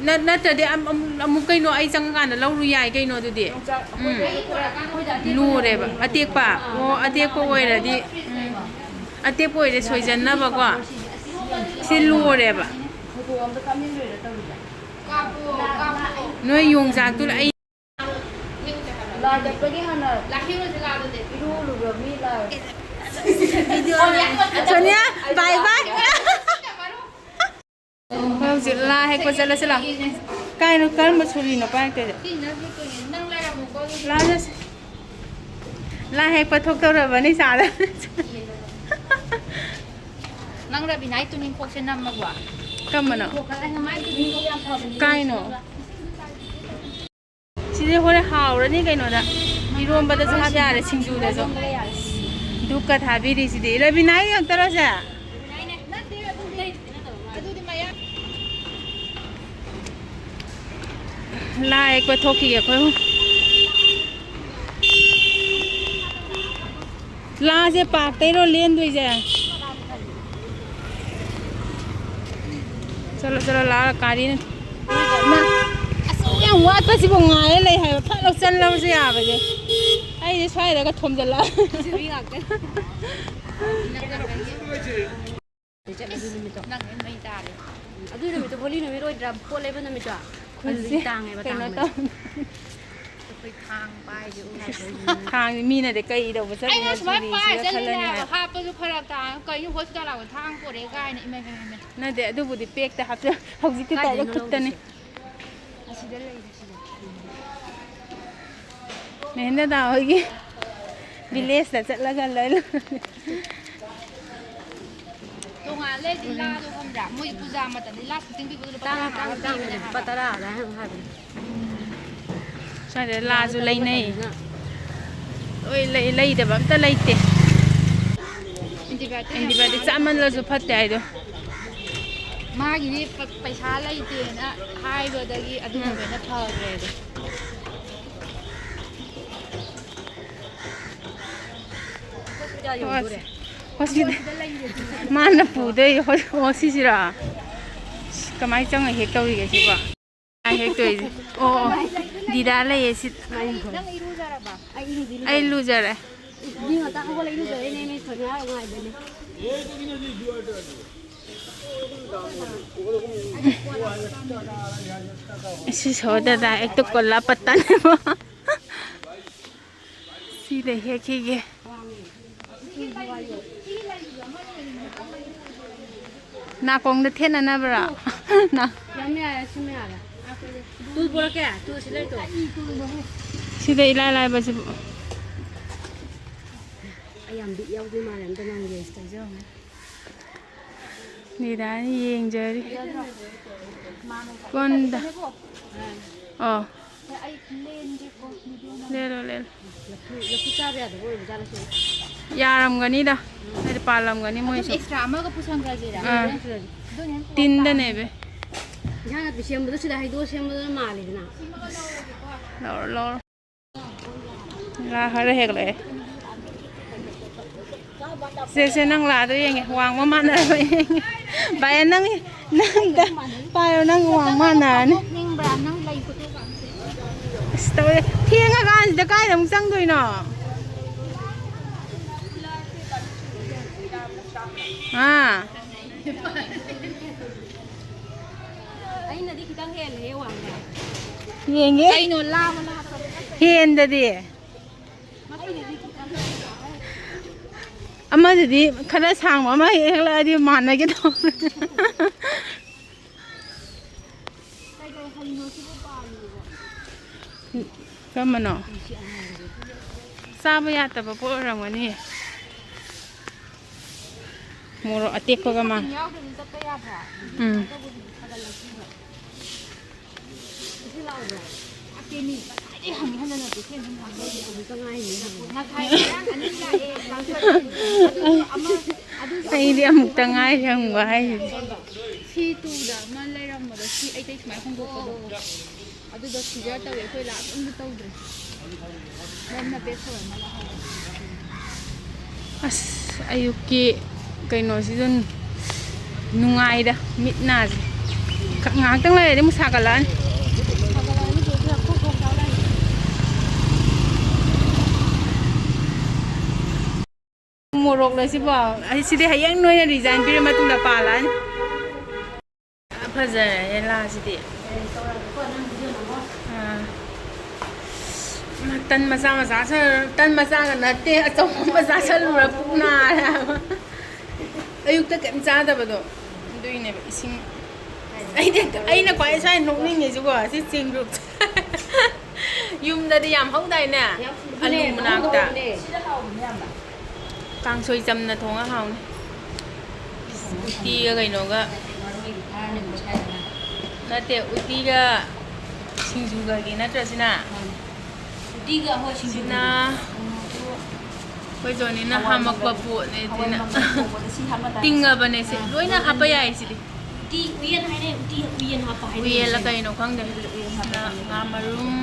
ꯅꯠ-, ꯅꯠꯇ꯭ꯔꯗꯤ ꯑꯝ-, ꯑꯝ-, ꯑꯃꯨꯛ ꯀꯩꯅꯣ, ꯑꯩ ꯆꯪꯉꯀꯥꯟꯗ ꯂꯧꯔꯨ ꯌꯥꯏ ꯀꯩꯅꯣ ꯑꯗꯨꯗꯤ꯫ ꯎꯝ꯫ ꯂꯨꯔꯦꯕ꯫ ꯑꯇꯦꯛꯄ? ꯑꯣ, ꯑꯇꯦꯛꯄ ꯑꯣꯏꯔꯗꯤ, ꯎꯝ꯫ ꯑꯇꯦꯛꯄ ꯑꯣꯏꯔꯗꯤ ꯁꯣꯏꯖꯟꯅꯕꯀꯣ꯫ ꯁꯤ ꯂꯨꯔꯦꯕ꯫ ꯅꯣꯏ ꯌꯣꯡꯆꯥꯛꯇꯨ ꯑꯩ ꯂꯥ ꯀꯠꯄꯒꯤ ꯍꯥꯟꯅ ꯏꯔꯨ ꯂꯨꯕ ꯃꯤ ꯂꯥꯛꯑꯦ꯫ Sonia, bye bye꯫ ꯑꯩꯈꯣꯏ ꯍꯧꯖꯤꯛ ꯂꯥ ꯍꯦꯛꯄ ꯆꯠꯂꯁꯤ ꯂꯥꯎ꯫ ꯀꯥꯏꯅꯣ, ꯀꯔꯝꯕ ꯁꯣꯔꯤꯅꯣ ꯄꯥꯏꯔꯛꯇꯣꯏꯁꯦ? ꯂꯥ ꯆꯠꯁꯤ꯫ ꯂꯥ ꯍꯦꯛꯄ ꯊꯣꯛꯇꯧꯔꯕꯅꯤ ꯁꯥꯗ꯫ ꯅꯪ ꯔꯕꯤꯅꯥꯒꯤ ꯇꯨꯅꯤꯡꯈꯣꯛꯁꯦ ꯅꯝꯃꯕꯣ? ꯀꯝꯕꯅꯣ? ꯇꯨꯅꯤꯡꯈꯣꯛ ꯀꯥꯏꯅ ꯃꯥꯏ ꯇꯨꯅꯤꯡꯈꯣꯛ ꯌꯥꯝ ꯐꯕꯅꯦ꯫ ꯀꯥꯏꯅꯣ? ꯁꯤꯗꯤ ꯍꯣꯔꯦꯟ ꯍꯥꯎꯔꯅꯤ ꯀꯩꯅꯣꯗ꯫ ꯏꯔꯣꯝꯕꯗꯁꯨ ꯍꯥꯞ ꯌꯥꯔꯦ, ꯁꯤꯡꯖꯨꯗꯁꯨ꯫ ꯙꯨꯛꯀ ꯊꯥꯕꯤꯔꯤꯁꯤꯗꯤ꯫ ꯔꯕꯤꯅꯥꯒꯤ ꯉꯥꯛꯇꯔꯣ ꯁꯦ? ꯂꯥ ꯍꯦꯛꯄ ꯊꯣꯛꯈꯤꯒꯦ ꯑꯩꯈꯣꯏ ꯑꯍꯨꯝ꯫ ꯂꯥꯁꯦ ꯄꯥꯛꯇꯩꯔꯣ ꯂꯦꯟꯗꯣꯏꯁꯦ? ꯆꯠꯂꯣ, ꯆꯠꯂꯣ, ꯂꯥ ꯒꯥꯔꯤꯅ꯫ ꯃꯥ, ꯑꯁꯨꯛ ꯌꯥꯝ ꯋꯥꯠꯄꯁꯤꯕꯨ ꯉꯥꯏꯔ ꯂꯩ ꯍꯥꯏꯕ, ꯐꯠ ꯂꯥꯎ ꯆꯠꯂꯕꯁꯨ ꯌꯥꯕꯁꯦ꯫ ꯑꯩꯗꯤ ꯁ꯭ꯋꯥꯏꯗꯒ ꯊꯣꯝꯖꯤꯜꯂꯛꯑ꯫ ꯃꯤ ꯉꯥꯛꯇ꯫ ꯆꯠꯂꯦ ꯑꯗꯨ ꯅꯨꯃꯤꯠꯇꯣ꯫ ꯅꯪ ꯍꯦꯟ ꯃꯩ ꯇꯥꯔꯦ꯫ ꯑꯗꯨ ꯅꯨꯃꯤꯠꯇꯣ ꯍꯣꯂꯤ ꯅꯨꯃꯤꯠ ꯑꯣꯏꯗ꯭ꯔꯥ? ꯄꯣꯠ ꯂꯩꯕ ꯅꯨꯃꯤꯠꯇꯣ? ꯑꯗꯨꯗꯤ ꯈꯨꯟꯁꯦ ꯇꯥꯡꯉꯦꯕ, ꯀꯩꯅꯣ ꯇꯥꯡꯕꯅꯦ꯫ ꯇꯧ-, ꯑꯩꯈꯣꯏ ꯊꯥꯡ ꯄꯥꯏꯁꯦ ꯎ ꯊꯥꯡꯁꯦ ꯃꯤꯅꯗꯤ ꯀꯩ ꯇꯧꯕ ꯑꯩꯅ ꯆꯠꯂꯤꯅꯣ ꯁꯨꯃꯥꯏꯅ ꯁꯤꯗꯤ ꯄꯥꯏꯔ ꯁꯤꯗ ꯆꯠꯂꯤꯅꯦ ꯈꯜꯂꯅꯤ ꯍꯥꯏꯕ꯫ ꯍꯥꯏꯕ꯫ ꯍꯥꯞꯄꯁꯨ ꯐꯔꯛ ꯇꯥ-, ꯀꯩꯅꯣ ꯍꯣꯁꯄꯤꯇꯥꯜ ꯂꯥꯛꯄ ꯊꯥꯡ ꯄꯣꯔꯛꯑꯦ ꯀꯥꯏꯅ꯫ ꯏꯃꯥꯏ, ꯏꯃꯥꯏ, ꯏꯃꯥꯏ꯫ ꯅꯠꯇꯦ, ꯑꯗꯨꯕꯨꯗꯤ ꯄꯦꯛꯇ ꯍꯥꯞꯆ-, ꯍꯧꯖꯤꯛꯀꯤ ꯇꯥꯏꯞꯇ ꯀꯥꯏꯗꯩꯅꯣ ꯈꯨꯠꯇꯅꯤ꯫ ꯂꯧꯗꯣꯏꯁꯦ? ꯑꯁꯤꯗ ꯂꯩꯔꯦ, ꯁꯤꯗ꯫ ꯃꯦꯍꯦꯟꯗꯗꯥ ꯍꯣꯏꯒꯤ ꯚꯤꯂꯦꯖꯇ ꯆꯠꯂꯒ ꯂꯣꯏ ꯂꯣꯏ꯫ ꯇꯣꯉꯥꯟ ꯂꯩꯔꯗꯤ ꯂꯥꯗꯣ ꯈꯪꯕ꯭ꯔꯥ? ꯃꯣꯏ ꯄꯨꯖꯥ ꯃꯇꯝꯗ ꯂꯥ ꯈꯛꯇꯪ ꯄꯤꯕꯗꯣ ꯂꯨꯄꯥ ꯇꯥꯡꯉꯦ, ꯇꯔꯥ ꯇꯥꯡꯉꯦ, ꯄꯤꯕꯅꯦ ꯇꯥꯡꯉꯦ꯫ ꯂꯨꯄꯥ ꯍꯥꯏꯕ꯫ ꯇꯔꯥ ꯑꯗꯥꯏ ꯍꯥꯏꯕꯅꯦ꯫ ꯁ꯭ꯋꯥꯏꯗ ꯂꯥꯁꯨ ꯂꯩꯅꯩ꯫ ꯂꯣꯏ ꯂꯩ, ꯂꯩꯗꯕ ꯑꯝꯇ ꯂꯩꯇꯦ꯫ ꯑꯦꯟꯇꯤꯕꯥꯌꯣꯇꯤꯛ ꯌꯥꯝ ꯆꯥꯃꯜꯂꯁꯨ ꯐꯠꯇꯦ ꯍꯥꯏꯗꯣ꯫ ꯃꯥꯒꯤꯗꯤ ꯄ-, ꯄꯩꯁꯥ ꯂꯩꯇꯦꯅ ꯍꯥꯏꯕꯗꯒꯤ ꯑꯗꯨꯅ ꯎꯝ꯫ ꯂꯣꯏꯅ ꯐꯈ꯭ꯔꯦ ꯑꯗꯣ꯫ ꯍꯣꯁꯄꯤꯇꯥꯜ ꯌꯧꯗꯣꯔꯦ꯫ ꯍꯣꯁꯄꯤꯇꯥꯜ꯫ ꯃꯥꯅ ꯄꯨꯗꯣꯏ ꯍꯣ-, ꯍꯣ-, ꯁꯤꯁꯤꯔꯣ? ꯀꯃꯥꯏꯅ ꯆꯪꯉ ꯍꯦꯛ ꯇꯧꯔꯤꯒꯦ ꯁꯤꯕꯣ? ꯍꯦꯛ ꯇꯧꯔꯤꯁꯦ꯫ ꯑꯣ, ꯑꯣ꯫ ꯗꯤꯗꯥ ꯂꯩꯌꯦ ꯁꯤ꯫ ꯅꯪ ꯏꯔꯨꯖꯔꯕ? ꯑꯩ ꯏꯔꯨꯗꯤ ꯂꯨꯖꯔꯦ꯫ ꯑꯩ ꯂꯨꯖꯔꯦ꯫ ꯃꯤ ꯉꯟꯇꯥ ꯍꯧꯒꯠꯂ ꯏꯔꯨꯖꯔꯦꯅꯦ, ꯃꯤ ꯁꯣꯅꯤꯌꯥ ꯉꯥꯏꯕꯅꯦ꯫ ꯁꯤ ꯁꯣꯗꯗ ꯑꯦꯛꯇ ꯀꯣꯜꯂꯥ ꯄꯠꯇꯥꯅꯦꯕ꯫ ꯁꯤꯗ ꯍꯦꯛꯈꯤꯒꯦ꯫ ꯅꯥꯀꯣꯡꯗ ꯊꯦꯠꯅꯅꯕ꯭ꯔꯥ? ꯅꯥ- ꯌꯥꯝ ꯌꯥꯔꯦ, ꯁꯤꯃ ꯌꯥꯔꯦ꯫ ꯇꯨꯜ ꯄꯣꯔꯛꯀꯦ? ꯇꯨꯜ ꯁꯤ ꯂꯩꯇ꯭ꯔꯣ? ꯁꯤꯗ ꯏꯂꯥꯏ ꯂꯥꯏꯕꯁꯤꯕꯨ꯫ ꯑꯩ ꯌꯥꯝ ꯕꯤꯠ ꯌꯥꯎꯗꯣꯏ ꯃꯥꯜꯂꯦ, ꯑꯝꯇ ꯅꯪ ꯌꯦꯡꯁꯤ ꯇꯧꯖꯔꯝꯃꯣ꯫ ꯅꯤꯗꯥꯅ ꯌꯦꯡꯖꯔꯤ꯫ ꯀꯣꯟꯗ꯫ ꯑꯣ꯫ ꯂꯦꯜꯂꯣ, ꯂꯦꯜꯂꯣ꯫ ꯂꯐꯨ, ꯂꯐꯨ ꯆꯥꯕ ꯌꯥꯗꯕ ꯑꯣꯏꯕ ꯖꯥꯠꯂ ꯁꯤꯕꯨ? ꯌꯥꯔꯝꯒꯅꯤꯗ꯫ ꯍꯥꯏꯗꯤ ꯄꯥꯜꯂꯝꯒꯅꯤ ꯑꯗꯨꯝ ꯃꯣꯏꯁꯨ꯫ ꯑꯦꯛꯁꯇ꯭ꯔꯥ ꯑꯃꯒ ꯄꯨꯁꯟꯈ꯭ꯔꯁꯤꯔꯥ? ꯑꯥ꯫ ꯑꯗꯨꯅ ꯍꯦꯟꯅ ꯇꯤꯟꯗꯅꯦꯕ꯫ ꯏꯟꯖꯥꯡ ꯅꯥꯄꯤ ꯁꯦꯝꯕꯗꯣ ꯁꯤꯗ ꯍꯩꯗꯣꯛꯑ ꯁꯦꯝꯕꯗꯨꯅ ꯃꯥꯜꯂꯤꯗꯅ꯫ ꯂꯧꯔꯣ, ꯂꯧꯔꯣ꯫ ꯂꯥ ꯈꯔ ꯍꯦꯛꯂꯛꯑꯦ꯫ ꯁꯦ, ꯁꯦ, ꯅꯪ ꯂꯥꯗꯣ ꯌꯦꯡꯒꯦ꯫ ꯋꯥꯡꯕ ꯃꯥꯟꯅꯔꯕ ꯌꯦꯡꯒꯦ꯫ ꯚꯥꯏ, ꯅꯪ, ꯅꯪ ꯑꯝꯇ ꯄꯥꯏꯌꯣ, ꯅꯪ ꯋꯥꯡ ꯃꯥꯟꯅꯔꯅꯤ꯫ ꯅꯤꯡꯕ꯭ꯔꯥ? ꯅꯪ ꯂꯩ ꯐꯣꯇꯣ ꯀꯥꯞꯁꯦ꯫ ꯑꯁ, ꯇꯧꯔꯦ꯫ ꯊꯦꯡꯉꯀꯥꯟꯁꯤꯗ ꯀꯥꯏꯗ ꯑꯃꯨꯛ ꯆꯪꯗꯣꯏꯅꯣ? ꯑꯥ꯫ ꯑꯩꯅꯗꯤ ꯈꯤꯇꯪ ꯍꯦꯜꯂꯦꯍꯦ ꯋꯥꯡꯕ꯫ ꯌꯦꯡꯒꯦ꯫ ꯀꯩꯅꯣ ꯂꯥꯕ ꯂꯥꯛꯄ꯫ ꯍꯦꯟꯗꯗꯤ꯫ ꯑꯩꯅꯗꯤ ꯈꯤꯇꯪ ꯍꯦꯜꯂꯦ꯫ ꯑꯃꯗꯨꯗꯤ ꯈꯔ ꯁꯥꯡꯕ ꯑꯃ ꯍꯦꯛ ꯍꯦꯛꯂꯛꯑꯗꯤ ꯃꯥꯟꯅꯒꯦ ꯇꯧꯕ꯫ ꯀꯩꯀꯩ ꯍꯩꯅꯣ ꯁꯤꯕꯨ ꯄꯥꯜꯂꯤꯕꯣ? ꯀꯔꯝꯕꯅꯣ? ꯆꯥꯕ ꯌꯥꯗꯕ ꯄꯣꯠ ꯑꯣꯏꯔꯝꯒꯅꯤ꯫ ꯃꯣꯔꯣꯛ ꯑꯇꯦꯛꯄꯒ ꯃꯥ꯫ ꯌꯥꯎꯗ꯭ꯔꯗꯤ ꯆꯠꯄ ꯌꯥꯗ꯭ꯔꯥ? ꯎꯝ꯫ ꯁꯤ ꯂꯥꯎꯕ꯭ꯔꯥ? ꯂꯥꯛꯇꯦ ꯃꯤ꯫ ꯉꯁꯥꯏꯗꯩ ꯍꯪꯉꯤ ꯍꯟꯅ ꯍꯟꯅ ꯀꯩꯊꯦꯜ ꯁꯨꯝ ꯍꯪꯉꯤ꯫ ꯉꯁꯥꯏ ꯉꯔꯥꯡ ꯑꯅꯤ ꯂꯥꯛꯑꯦ, ꯀꯥꯡꯁꯣꯏ꯫ ꯑꯗꯨꯒ ꯑꯃ, ꯑꯗꯨꯒ ꯑꯩꯗꯤ ꯑꯃꯨꯛꯇ ꯉꯥꯏꯔꯤ ꯍꯪꯕ ꯍꯥꯏꯁꯦ꯫ ꯁꯤ ꯇꯨꯗ ꯑꯃ ꯂꯩꯔꯝꯕꯗꯣ, ꯁꯤ ꯑꯩꯇꯩ ꯁꯨꯃꯥꯏꯅ ꯍꯣꯡꯗꯣꯛꯄꯗꯣ꯫ ꯑꯗꯨꯗꯣ ꯁꯤꯖꯔ ꯇꯧꯋꯦ, ꯑꯩꯈꯣꯏ ꯂꯥꯛ ꯑꯝꯇ ꯇꯧꯗ꯭ꯔꯦ꯫ ꯃꯝꯅ ꯄꯦꯛ ꯇꯧꯔꯝꯃꯒ ꯍꯧꯔꯦ꯫ ꯑꯁ, ꯑꯌꯨꯛꯀꯤ ꯀꯩꯅꯣꯁꯤꯁꯨ ꯅꯨꯡꯉꯥꯏꯗ, ꯃꯤꯠ ꯅꯥꯁꯦ꯫ ꯈ-, ꯉꯥꯏꯍꯥꯛꯇꯪ ꯂꯩꯔꯗꯤ ꯑꯃꯨꯛ ꯁꯥꯒꯠꯂꯛꯑꯅꯤ꯫ ꯁꯥꯒꯠꯂꯛꯑꯅꯤ, ꯆꯦ, ꯈꯔ ꯈꯣꯡ ꯈꯣꯡ ꯆꯥꯎ ꯂꯥꯛꯑꯅꯤ꯫ ꯃꯣꯔꯣꯛ ꯂꯩꯁꯤꯕꯣ? ꯑꯩ ꯁꯤꯗꯤ ꯍꯌꯦꯡ ꯅꯣꯏꯅ ꯔꯤꯖꯥꯏꯟ ꯄꯤꯔ ꯃꯇꯨꯡꯗ ꯄꯥꯜꯂꯛꯑꯅꯤ꯫ ꯐꯖꯔꯦ ꯂꯥꯁꯤꯗꯤ꯫ ꯑꯥ꯫ ꯇꯟ ꯃꯆꯥ ꯃꯆꯥ ꯆꯥꯁꯜ-, ꯇꯟ ꯃꯆꯥꯒ ꯅꯠꯇꯦ, ꯑꯆꯧꯕ ꯑꯃ ꯆꯥꯁꯜꯂꯨꯔ ꯄꯨꯛ ꯅꯥꯔꯦ ꯍꯥꯏꯕ꯫ ꯑꯌꯨꯛꯇ ꯀꯩꯝ ꯆꯥꯗꯕꯗꯣ꯫ ꯑꯗꯨꯏꯅꯦꯕ ꯏꯁꯤꯡ꯫ ꯑꯩꯗꯤ, ꯑꯩꯅ ꯈ꯭ꯋꯥꯏ ꯁ꯭ꯋꯥꯏ ꯅꯣꯛꯅꯤꯡꯉꯤꯁꯤꯀꯣ, ꯁꯤ ꯆꯤꯡ group꯫ ꯌꯨꯝꯗꯗꯤ ꯌꯥꯝ ꯍꯧꯗꯥꯏꯅꯦ? ꯌꯥꯝ ꯊꯨꯕꯅꯦ, ꯑꯂꯨ ꯃꯅꯥꯛꯇ꯫ ꯁꯤꯗ ꯍꯥꯎꯕꯅꯦ ꯌꯥꯝꯅ꯫ ꯀꯥꯡꯁꯣꯏ ꯆꯝꯅ ꯊꯣꯡꯉ ꯍꯥꯎꯅꯤ꯫ ꯎꯇꯤꯒ ꯀꯩꯅꯣꯒ꯫ ꯅꯠꯇꯦ, ꯎꯇꯤꯒ ꯁꯤꯡꯖꯨꯒꯒꯤ ꯅꯠꯇ꯭ꯔ ꯁꯤꯅ? ꯎꯇꯤꯒ, ꯍꯣꯏ, ꯁꯤꯡꯖꯨꯒ꯫ ꯁꯤꯅ ꯑꯩꯈꯣꯏ ꯖꯣꯅꯤꯅ ꯍꯋꯥꯏ ꯍꯥꯝꯃꯛꯄ ꯃꯪꯒꯜ꯫ ꯄꯣꯠꯅꯦ, ꯍꯋꯥꯏ ꯁꯤꯅ꯫ ꯃꯪꯒꯜ ꯊꯣꯡꯕꯗ ꯁꯤ ꯍꯥꯞꯄ ꯇꯥꯔꯦ꯫ ꯇꯤꯡꯉꯕꯅꯦ ꯁꯤ꯫ ꯑꯥ, ꯂꯣꯏꯅ ꯃꯪꯒꯜ꯫ ꯍꯥꯞꯄ ꯌꯥꯏ ꯁꯤꯗꯤ꯫ ꯎꯇꯤ ꯎꯌꯦꯟ ꯍꯥꯏꯅꯩ, ꯎꯇꯤ ꯎꯌꯦꯟ ꯍꯥꯞꯄ ꯍꯥꯏꯅꯩ꯫ ꯎꯌꯦꯜꯂ ꯀꯩꯅꯣ ꯈꯪꯗꯦ꯫ ꯎꯌꯦꯟ ꯍꯥꯞꯄ ꯁꯤꯅ ꯈꯪꯗꯦ꯫ ꯉꯥ ꯃꯔꯨꯝ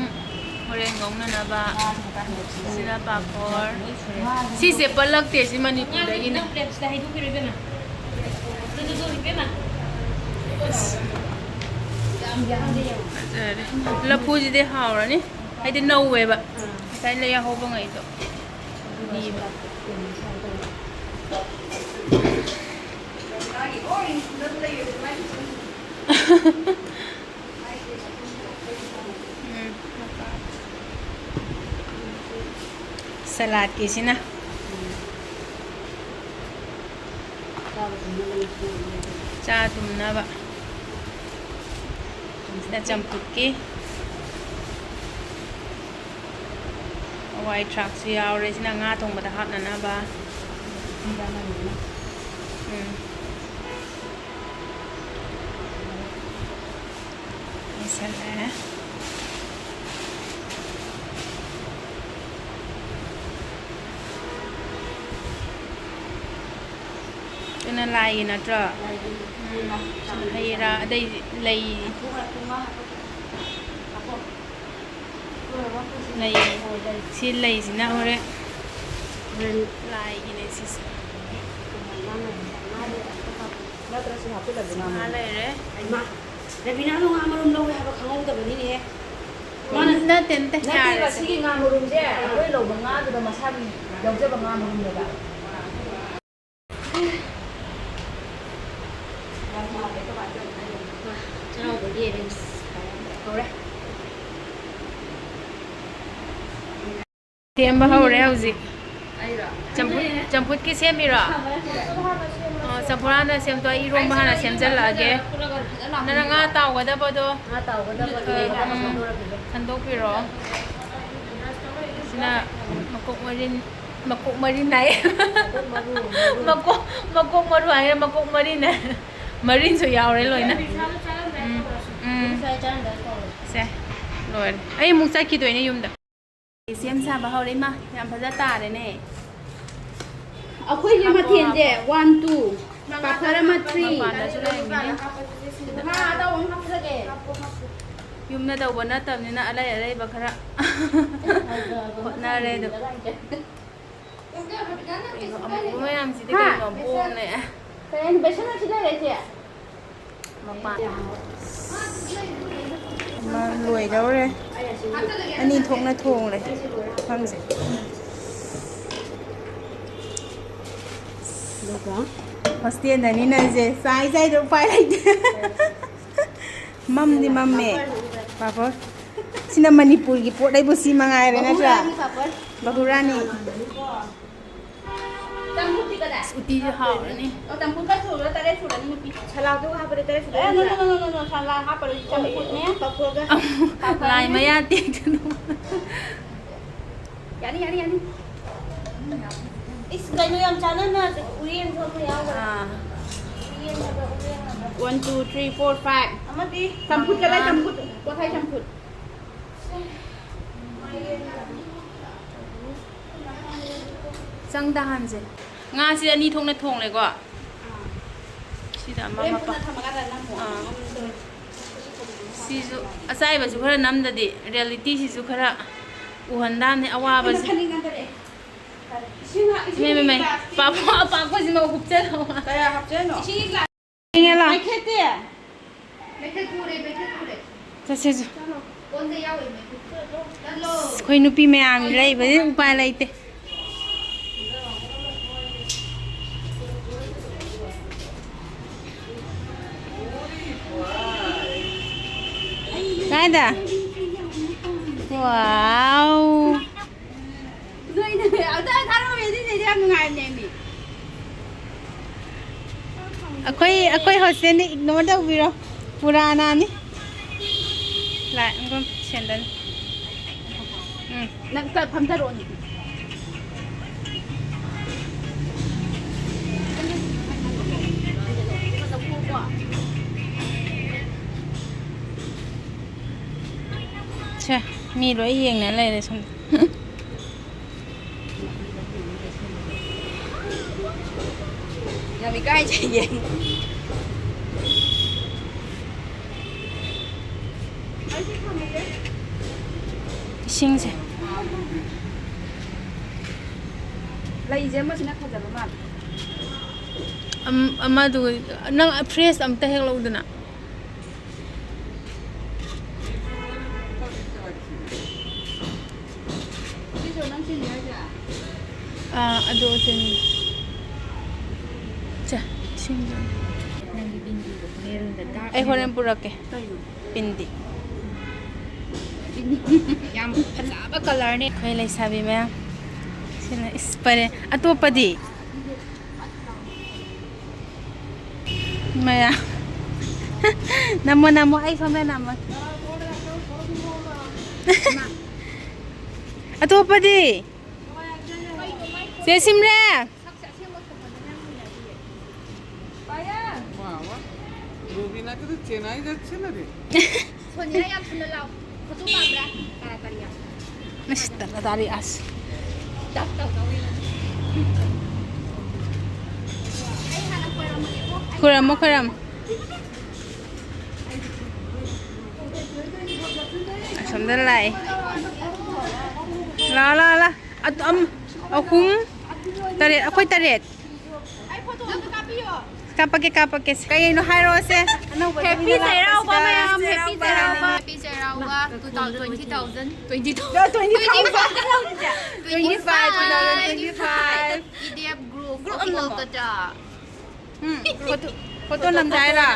ꯍꯣꯔꯦꯟ ꯉꯧꯅꯅꯕ꯫ ꯉꯥꯁꯤꯅ ꯀꯥꯏꯗ ꯂꯩꯕ? ꯁꯤꯅ ꯄꯥꯐꯣꯔ꯫ ꯉꯥꯁꯤꯅ ꯁꯤꯁꯦ ꯄꯜꯂꯛꯇꯦ, ꯁꯤ ꯃꯅꯤꯄꯨꯔꯗꯒꯤꯅꯦ꯫ ꯅꯪ plate ꯁꯤꯗ ꯍꯩꯗꯣꯛꯄꯤꯔꯣ ꯏꯕꯦꯝꯃ꯫ ꯇꯨ, ꯇꯨ, ꯇꯨ, ꯏꯕꯦꯝꯃ꯫ ꯑꯁ꯫ ꯐꯖꯔꯦ꯫ ꯂꯐꯨꯁꯤꯗꯤ ꯍꯥꯎꯔꯅꯤ꯫ ꯍꯥꯏꯗꯤ ꯅꯧꯋꯦꯕ꯫ ꯉꯁꯥꯏ ꯂꯩꯍꯧꯕꯉꯩꯗꯣ꯫ ꯂꯤꯕ꯫ ꯎꯝ꯫ ꯁꯂꯥꯠꯀꯤꯁꯤꯅ꯫ ꯆꯥ ꯇꯨꯝꯅꯕ꯫ ꯁꯤꯅ ꯆꯝꯐꯨꯠꯀꯤ꯫ ꯍꯋꯥꯏ ꯊ꯭ꯔꯥꯛꯁꯨ ꯌꯥꯎꯔꯦ꯫ ꯁꯤꯅ ꯉꯥ ꯊꯣꯡꯕꯗ ꯍꯥꯞꯅꯅꯕ꯫ ꯎꯝ꯫ ꯂꯣꯏꯁꯜꯂꯦ꯫ ꯑꯗꯨꯅ ꯂꯥꯏꯒꯤ ꯅꯠꯇ꯭ꯔꯣ? ꯎꯝ꯫ ꯍꯩ ꯔꯥ ꯑꯗꯩ ꯂꯩ꯫ ꯂꯩ꯫ ꯁꯤ ꯂꯩꯁꯤꯅ ꯍꯣꯔꯦꯟ, ꯍꯣꯔꯦꯟ ꯂꯥꯏꯒꯤꯅꯦ ꯁꯤꯁꯦ꯫ ꯅꯠꯇ꯭ꯔꯁꯨ ꯍꯥꯞꯆꯤꯜꯂꯁꯤ ꯉꯥ ꯉꯥ ꯃꯔꯨꯝ꯫ ꯂꯩꯔꯦ꯫ ꯍꯩꯃꯥ, ꯔꯕꯤꯅꯥꯗꯣ ꯉꯥ ꯃꯔꯨꯝ ꯂꯧꯋꯦ ꯍꯥꯏꯕ ꯈꯪꯍꯧꯗꯕꯅꯤꯅꯦꯍꯦ꯫ ꯃꯥꯅ ꯅꯠꯇꯦ, ꯅꯠꯇꯦ, ꯅꯠꯇꯦꯕ, ꯌꯥꯔꯦ꯫ ꯁꯤꯒꯤ ꯉꯥ ꯃꯔꯨꯝꯁꯦ ꯑꯩꯈꯣꯏ ꯂꯧꯕ ꯉꯥꯗꯨꯗ ꯃꯁꯥꯒꯤ ꯌꯥꯎꯖꯕ ꯉꯥ ꯃꯔꯨꯝꯅꯦꯕ꯫ ꯆꯩꯔꯥꯎꯕꯒꯤ arrange ꯍꯧꯔꯦ꯫ ꯁꯦꯝꯕ ꯍꯧꯔꯦ ꯍꯧꯖꯤꯛ꯫ ꯑꯩꯔꯣ? ꯆꯝꯐꯨꯠ, ꯆꯝꯐꯨꯠꯀꯤ ꯁꯦꯝꯃꯤꯔꯣ? ꯑꯣ, ꯆꯝꯐꯨꯠ ꯍꯥꯟꯅ ꯁꯦꯝꯗꯣꯛ, ꯑꯩ ꯏꯔꯣꯝꯕ ꯍꯥꯟꯅ ꯁꯦꯝꯖꯜꯂꯛꯑꯒꯦ꯫ ꯅꯪꯅ ꯉꯥ ꯇꯥꯎꯒꯗꯕꯗꯣ, ꯉꯥ ꯇꯥꯎꯒꯗꯕꯗꯣ, ꯑ, ꯎꯝ, ꯈꯟꯗꯣꯛꯄꯤꯔꯣ꯫ ꯁꯤꯅ ꯃꯀꯣꯛ ꯃꯔꯤꯟ, ꯃꯀꯣꯛ ꯃꯔꯤꯟ ꯍꯥꯏꯌꯦ꯫ ꯃꯀꯣꯛ ꯃꯔꯨ, ꯃꯔꯨ꯫ ꯃꯀꯣꯛ, ꯃꯀꯣꯛ ꯃꯔꯨ ꯍꯥꯏꯔꯦ, ꯃꯀꯣꯛ ꯃꯔꯤꯟ ꯍꯥꯏ꯫ ꯃꯔꯤꯟꯁꯨ ꯌꯥꯎꯔꯦ ꯂꯣꯏꯅ꯫ ꯎꯝ, ꯎꯝ꯫ ꯁꯦ, ꯂꯣꯏꯔꯦ꯫ ꯑꯩ ꯑꯃꯨꯛ ꯆꯠꯈꯤꯗꯣꯏꯅꯦ ꯌꯨꯝꯗ꯫ ꯁꯦꯝ ꯁꯥꯕ ꯍꯧꯔꯦ꯫ ꯏꯃꯥ, ꯌꯥꯝ ꯐꯖ ꯇꯥꯔꯦꯅꯦ꯫ ꯑꯩꯈꯣꯏꯒꯤ ꯍꯥꯞꯄꯣ, ꯃꯊꯦꯜꯁꯦ ꯍꯥꯞꯄꯣ꯫ One, two, ꯄꯥꯐꯔ ꯑꯃ, three꯫ ꯃꯄꯥꯟꯗꯁꯨ ꯂꯩꯔꯝꯒꯤꯅꯤ꯫ ꯉꯥ ꯑꯇꯥꯎꯕ ꯑꯃ ꯍꯥꯞꯆꯒꯦ꯫ ꯌꯨꯝꯗ ꯇꯧꯕ ꯅꯠꯇꯕꯅꯤꯅ ꯑꯂꯩ ꯑꯂꯩꯕ ꯈꯔ ꯍꯣꯠꯅꯔꯦ ꯑꯗꯨꯝ꯫ ꯑꯃꯨꯕ ꯃꯌꯥꯝꯁꯤꯗꯤ ꯍꯥ? ꯀꯩꯅꯣ? ꯕꯣꯝꯅꯦ꯫ ꯀꯩ ꯍꯥꯏꯅꯣ? ꯕꯦꯁꯟ ꯑꯁꯤ ꯂꯩꯔꯦ, ꯏꯆꯦ? ꯃꯄꯥꯟ꯫ ꯂꯣꯏꯗꯧꯔꯦ꯫ ꯑꯅꯤ ꯊꯣꯛꯅ ꯊꯣꯡꯂꯦ ꯃꯐꯝꯁꯦ꯫ ꯑꯗꯨꯒ ꯍꯣꯁꯇꯦꯜꯗꯅꯤꯅꯁꯦ ꯆꯥꯏ ꯆꯥꯏꯗ ꯎꯄꯥꯏ ꯂꯩꯇꯦ꯫ ꯃꯝꯗꯤ ꯃꯝꯃꯦ꯫ ꯄꯥꯐꯣꯔ꯫ ꯁꯤꯅ ꯃꯅꯤꯄꯨꯔꯒꯤ ꯄꯣꯠ ꯍꯥꯏꯕꯨ ꯁꯤ ꯃꯉꯥꯏꯔꯦ ꯅꯠꯇ꯭ꯔꯥ? ꯕꯍꯨꯔꯥꯅꯤ ꯄꯥꯐꯣꯔ꯫ ꯕꯍꯨꯔꯥꯅꯤ꯫ ꯆꯝꯐꯨꯠꯇꯤ ꯀꯗꯥꯏ? ꯎꯇꯤꯁꯨ ꯍꯥꯎꯔꯅꯤ꯫ ꯑꯣ, ꯆꯝꯐꯨꯠꯀ ꯁꯨꯔꯒ ꯇꯔꯦꯠ ꯁꯨꯔꯅꯤ ꯅꯨꯄꯤ꯫ ꯁꯂꯥꯗꯨꯒ ꯍꯥꯄꯗꯤ ꯇꯔꯦꯠ ꯁꯨꯔꯅꯤ꯫ ꯑꯦ, no, no, no, no, no, no, ꯁꯂꯥ ꯍꯥꯞꯄꯔꯣꯏ, ꯆꯝꯐꯨꯠꯅꯦ꯫ ꯄꯥꯐꯣꯔꯒ꯫ ꯄꯥꯐꯣꯔꯅꯦ꯫ ꯂꯥꯏ ꯃꯌꯥ ꯇꯦꯛꯇꯅ꯫ ꯌꯥꯅꯤ, ꯌꯥꯅꯤ, ꯌꯥꯅꯤ꯫ ꯏꯁ, ꯀꯩꯅꯣ ꯌꯥꯝ ꯆꯥꯟꯅꯅ ꯎꯌꯦꯟꯁꯨ ꯑꯃ ꯌꯥꯎꯈ꯭ꯔꯦ꯫ ꯑꯥ꯫ ꯎꯌꯦꯟ ꯍꯥꯏꯕ, ꯎꯌꯦꯟ ꯍꯥꯏꯕ꯫ One, two, three, four, five꯫ ꯑꯃꯗꯤ ꯆꯝꯐꯨꯠ ꯀꯗꯥꯏ? ꯃꯉꯥ꯫ ꯆꯝꯐꯨꯠ, ꯀꯣꯊꯥꯏ ꯆꯝꯐꯨꯠ꯫ ꯆꯪꯗ ꯍꯥꯟꯁꯦ꯫ ꯉꯥꯁꯤ ꯑꯅꯤ ꯊꯣꯛꯅ ꯊꯣꯡꯂꯦꯀꯣ꯫ ꯁꯤꯗ ꯑꯃ ꯍꯣꯔꯦꯟ ꯃꯄꯥ-, ꯄꯨꯟꯅ ꯊꯝꯃꯀꯥꯟꯗ ꯅꯝꯃꯣ꯫ ꯑꯥ꯫ ꯁꯤꯁꯨ ꯑꯆꯥꯏꯕꯁꯨ ꯈꯔ ꯅꯝꯗꯗꯤ ꯔꯤꯌꯦꯂꯤꯇꯤꯁꯤꯁꯨ ꯈꯔ ꯎꯍꯟꯗꯥꯝꯅꯦ ꯑꯋꯥꯕꯁꯦ꯫ ꯏꯃꯥ, ꯏꯃꯥ, ꯏꯃꯥ꯫ ꯄꯥꯐꯣꯔ ꯑꯄꯥꯛꯄꯁꯤꯃ ꯍꯨꯞꯆꯜꯂꯣ꯫ ꯀꯌꯥ ꯍꯥꯞꯆꯜꯂꯤꯅꯣ? ꯏꯁꯤꯡ ꯒ꯭ꯂꯥꯁ ꯊꯦꯡꯉꯦ ꯂꯥꯎ꯫ ꯃꯩꯈꯦꯠꯇꯤ? ꯃꯩꯈꯦꯠ ꯄꯨꯔꯦ, ꯃꯩꯈꯦꯠ ꯄꯨꯔꯦ꯫ ꯆꯠꯁꯦ, ꯆꯠꯁꯦ꯫ ꯀꯣꯟꯗ ꯌꯥꯎꯔꯤ ꯃꯩꯈꯦꯠ꯫ ꯆꯠꯂꯣ꯫ ꯑꯁ, ꯑꯩꯈꯣꯏ ꯅꯨꯄꯤ ꯃꯌꯥꯝꯒꯤ ꯂꯩꯕꯁꯦ ꯎꯄꯥꯏ ꯂꯩꯇꯦ꯫ ꯀꯥꯏꯗ? ꯋꯥꯎ꯫ ꯅꯣꯏꯅ ꯑꯝꯇ ꯊꯥꯔꯛꯑꯣꯃꯦ, ꯁꯤꯁꯦ ꯌꯥꯝ ꯅꯨꯡꯉꯥꯏꯕꯅꯦꯃꯤ꯫ ꯑꯩꯈꯣꯏ, ꯑꯩꯈꯣꯏ ꯍꯣꯁꯇꯦꯜꯗꯤ ꯏꯒꯅꯣꯔ ꯇꯧꯕꯤꯔꯣ꯫ ꯄꯨꯔꯥꯅꯥꯅꯤ꯫ ꯂꯥꯛ, ꯁꯦꯟꯗꯜ꯫ ꯎꯝ꯫ ꯅꯪ ꯆꯠ-, ꯐꯝꯊꯔꯛꯑꯣ ꯑꯗꯨꯗꯤ꯫ ꯁꯦ, ꯃꯤ ꯂꯣꯏ ꯌꯦꯡꯅ ꯂꯩꯔꯦ ꯁꯣꯝꯗ꯫ ꯌꯥꯝ ꯏꯀꯥꯏꯖꯩꯌꯦ꯫ ꯏꯁꯤꯡꯁꯦ꯫ ꯂꯩꯁꯦ ꯑꯃꯁꯤꯅ ꯐꯖꯕ ꯃꯥꯜꯂꯦ꯫ ꯑꯝ-, ꯑꯃꯗꯨ, ꯅꯪ ꯐ꯭ꯔꯦꯁ ꯑꯝꯇ ꯍꯦꯛ ꯂꯧꯗꯅ꯫ ꯑꯥ, ꯑꯗꯨ ꯁꯤꯟ-, ꯆꯦ, ꯁꯤꯟ-, ꯅꯪꯒꯤ ꯕꯤꯟꯗꯤꯗꯣ ꯃꯦꯔꯨꯟꯗ ꯗꯥꯔꯛ ꯑꯩ ꯍꯣꯔꯦꯟ ꯄꯨꯔꯛꯀꯦ꯫ ꯀꯩꯅꯣ? ꯕꯤꯟꯗꯤ꯫ ꯕꯤꯟꯗꯤ꯫ ꯌꯥꯝ ꯐꯖꯕ ꯀꯂꯔꯅꯦ꯫ ꯑꯩꯈꯣꯏ ꯂꯩꯁꯥꯕꯤ ꯃꯌꯥꯝ꯫ ꯁꯤꯅ ꯏꯁ ꯐꯔꯦ꯫ ꯑꯇꯣꯞꯄꯗꯤ? ꯃꯌꯥꯝ꯫ ꯅꯝꯃꯣ, ꯅꯝꯃꯣ꯫ ꯑꯩ ꯁꯣꯝꯗ ꯅꯝꯃꯣ꯫ ꯑꯇꯣꯞꯄꯗꯤ? ꯆꯦ ꯁꯤꯝꯔꯦ꯫ ꯋꯥ, ꯋꯥ꯫ রুবিনাকে তো চেনাই যাচ্ছে না রে। ꯁꯣꯅꯤꯌꯥ, ꯌꯥꯝ ꯊꯨꯅ ꯂꯥꯛꯑꯣ꯫ ꯐꯣꯇꯣ ꯄꯥꯝꯕ꯭ꯔꯥ? ꯇꯥꯔꯥ ꯇꯥꯔꯤꯌꯥ꯫ ꯑꯁ, ꯇꯥꯔꯥ ꯇꯥꯔꯤ ꯑꯁ꯫ ꯗꯞ ꯇꯧꯗꯧꯔꯤ꯫ ꯑꯩ ꯍꯥꯟꯅ ꯈꯣꯏꯔꯝꯃꯒꯦꯀꯣ꯫ ꯈꯣꯏꯔꯝꯃꯣ, ꯈꯣꯏꯔꯝꯃꯣ꯫ ꯑꯁꯣꯝꯗ ꯂꯥꯛꯑꯦ꯫ ꯂꯥꯛꯑꯣ, ꯂꯥꯛꯑꯣ, ꯂꯥꯛꯑꯣ꯫ ꯑꯗꯨ ꯑꯝ-, ꯑꯍꯨꯝ, ꯇꯔꯦꯠ, ꯑꯩꯈꯣꯏ ꯇꯔꯦꯠ꯫ ꯀꯥꯞꯄꯛꯀꯦ, ꯀꯥꯞꯄꯛꯀꯦ꯫ ꯀꯩꯅꯣ ꯍꯥꯏꯔꯛꯑꯣꯁꯦ꯫ ꯑꯅꯧꯕ ꯍꯦꯄꯤ ꯆꯍꯤꯗ ꯆꯩꯔꯥꯎꯕ ꯂꯥꯛꯄꯁꯤꯗ꯫ ꯃꯌꯥꯝ, happy Cheiraoba. Happy Cheiraoba, two thousand, twenty thousand꯫ Twenty thousand꯫ Twenty five, two thousand twenty five꯫ EDF group of Kolkata. Um, photo, photo ꯅꯝꯖꯦ ꯍꯥꯏꯔꯣ?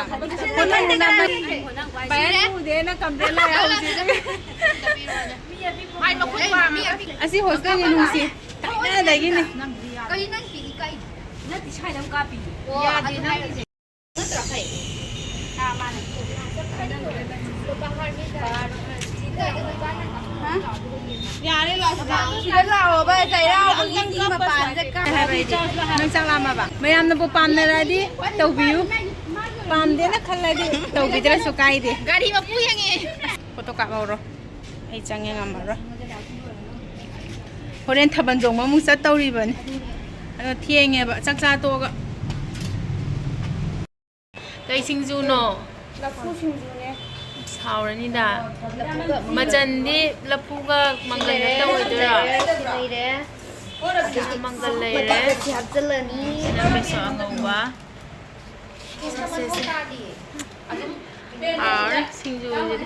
ꯐꯣꯇꯣ ꯅꯝ-, ꯁꯤꯔꯦ꯫ ꯎꯗꯦꯅ ꯀꯝꯄ꯭ꯂꯦꯟ ꯂꯥꯛꯑꯦ ꯍꯧꯖꯤꯛ꯫ ꯃꯥꯏ ꯃꯈꯨꯠ ꯄꯥꯝꯃꯦ꯫ ꯑꯁꯤ ꯍꯣꯁꯇꯦꯜꯒꯤ ꯅꯨꯡꯁꯤ ꯊꯥꯏꯅꯗꯒꯤꯅꯤ꯫ ꯀꯩ ꯅꯪ ꯄꯤꯛꯏ ꯀꯥꯏ? ꯅꯠꯇꯦ, ꯁ꯭ꯋꯥꯏꯗ ꯑꯃ ꯀꯥꯞꯄꯤꯌꯨ꯫ ꯑꯣ, ꯌꯥꯗꯦ ꯑꯗꯨ ꯅꯪꯒꯤꯁꯦ꯫ ꯅꯠꯇ꯭ꯔꯥ ꯐꯩ? ꯑꯥ, ꯃꯥꯅꯦ꯫ ꯍꯥ? ꯌꯥꯔꯦ, ꯂꯥꯛꯑꯣ꯫ ꯁꯤꯗ ꯂꯥꯛꯑꯣꯕ, ꯆꯩꯔꯥꯎꯕꯒꯤ ꯁꯤ ꯃꯄꯥꯟꯁꯦ ꯀꯥꯏ ꯍꯥꯏꯕ ꯑꯩꯗꯤ? ꯅꯪ ꯆꯥꯛ ꯂꯥꯝꯃꯕ? ꯃꯌꯥꯝꯅꯕꯨ ꯄꯥꯝꯅꯔꯗꯤ ꯇꯧꯕꯤꯌꯨ꯫ ꯄꯥꯝꯗꯦꯅ ꯈꯜꯂꯗꯤ ꯇꯧꯕꯤꯗ꯭ꯔꯁꯨ ꯀꯥꯏꯗꯦ꯫ ꯒꯥꯔꯤ ꯃꯄꯨ ꯌꯦꯡꯉꯦ꯫ ꯐꯣꯇꯣ ꯀꯥꯞꯍꯧꯔꯣ꯫ ꯑꯩ ꯆꯪꯉꯦ ꯉꯝꯃꯔꯣꯏ꯫ ꯍꯣꯔꯦꯟ ꯊꯥꯕꯜ ꯆꯣꯡꯕ ꯑꯃꯨꯛ ꯆꯠꯇꯧꯔꯤꯕꯅꯤ꯫ ꯑꯗꯣ ꯊꯦꯡꯉꯦꯕ ꯆꯥꯛ ꯆꯥ ꯇꯣꯛꯑꯒ꯫ ꯀꯩ ꯁꯤꯡꯖꯨꯅꯣ? ꯂꯐꯨ ꯁꯤꯡꯖꯨꯅꯦ꯫ ꯍꯥꯎꯔꯅꯤꯗ꯫ ꯂꯐꯨꯒ ꯃꯆꯟꯗꯤ ꯂꯐꯨꯒ ꯃꯪꯒꯟ ꯈꯛꯇ ꯑꯣꯏꯗꯣꯏꯔꯣ? ꯂꯩꯔꯦ꯫ ꯑꯗꯨꯒ ꯃꯪꯒꯜ ꯂꯩꯔꯦ꯫ ꯃꯆꯟ ꯃꯆꯟ ꯍꯥꯞꯆꯜꯂꯅꯤ꯫ ꯁꯤꯅ ꯕꯦꯁꯣꯟ ꯑꯉꯧꯕ꯫ ꯁꯦ, ꯁꯦ, ꯁꯦ꯫ ꯍꯥꯎꯔꯦ ꯁꯤꯡꯖꯨꯁꯤꯗꯤ꯫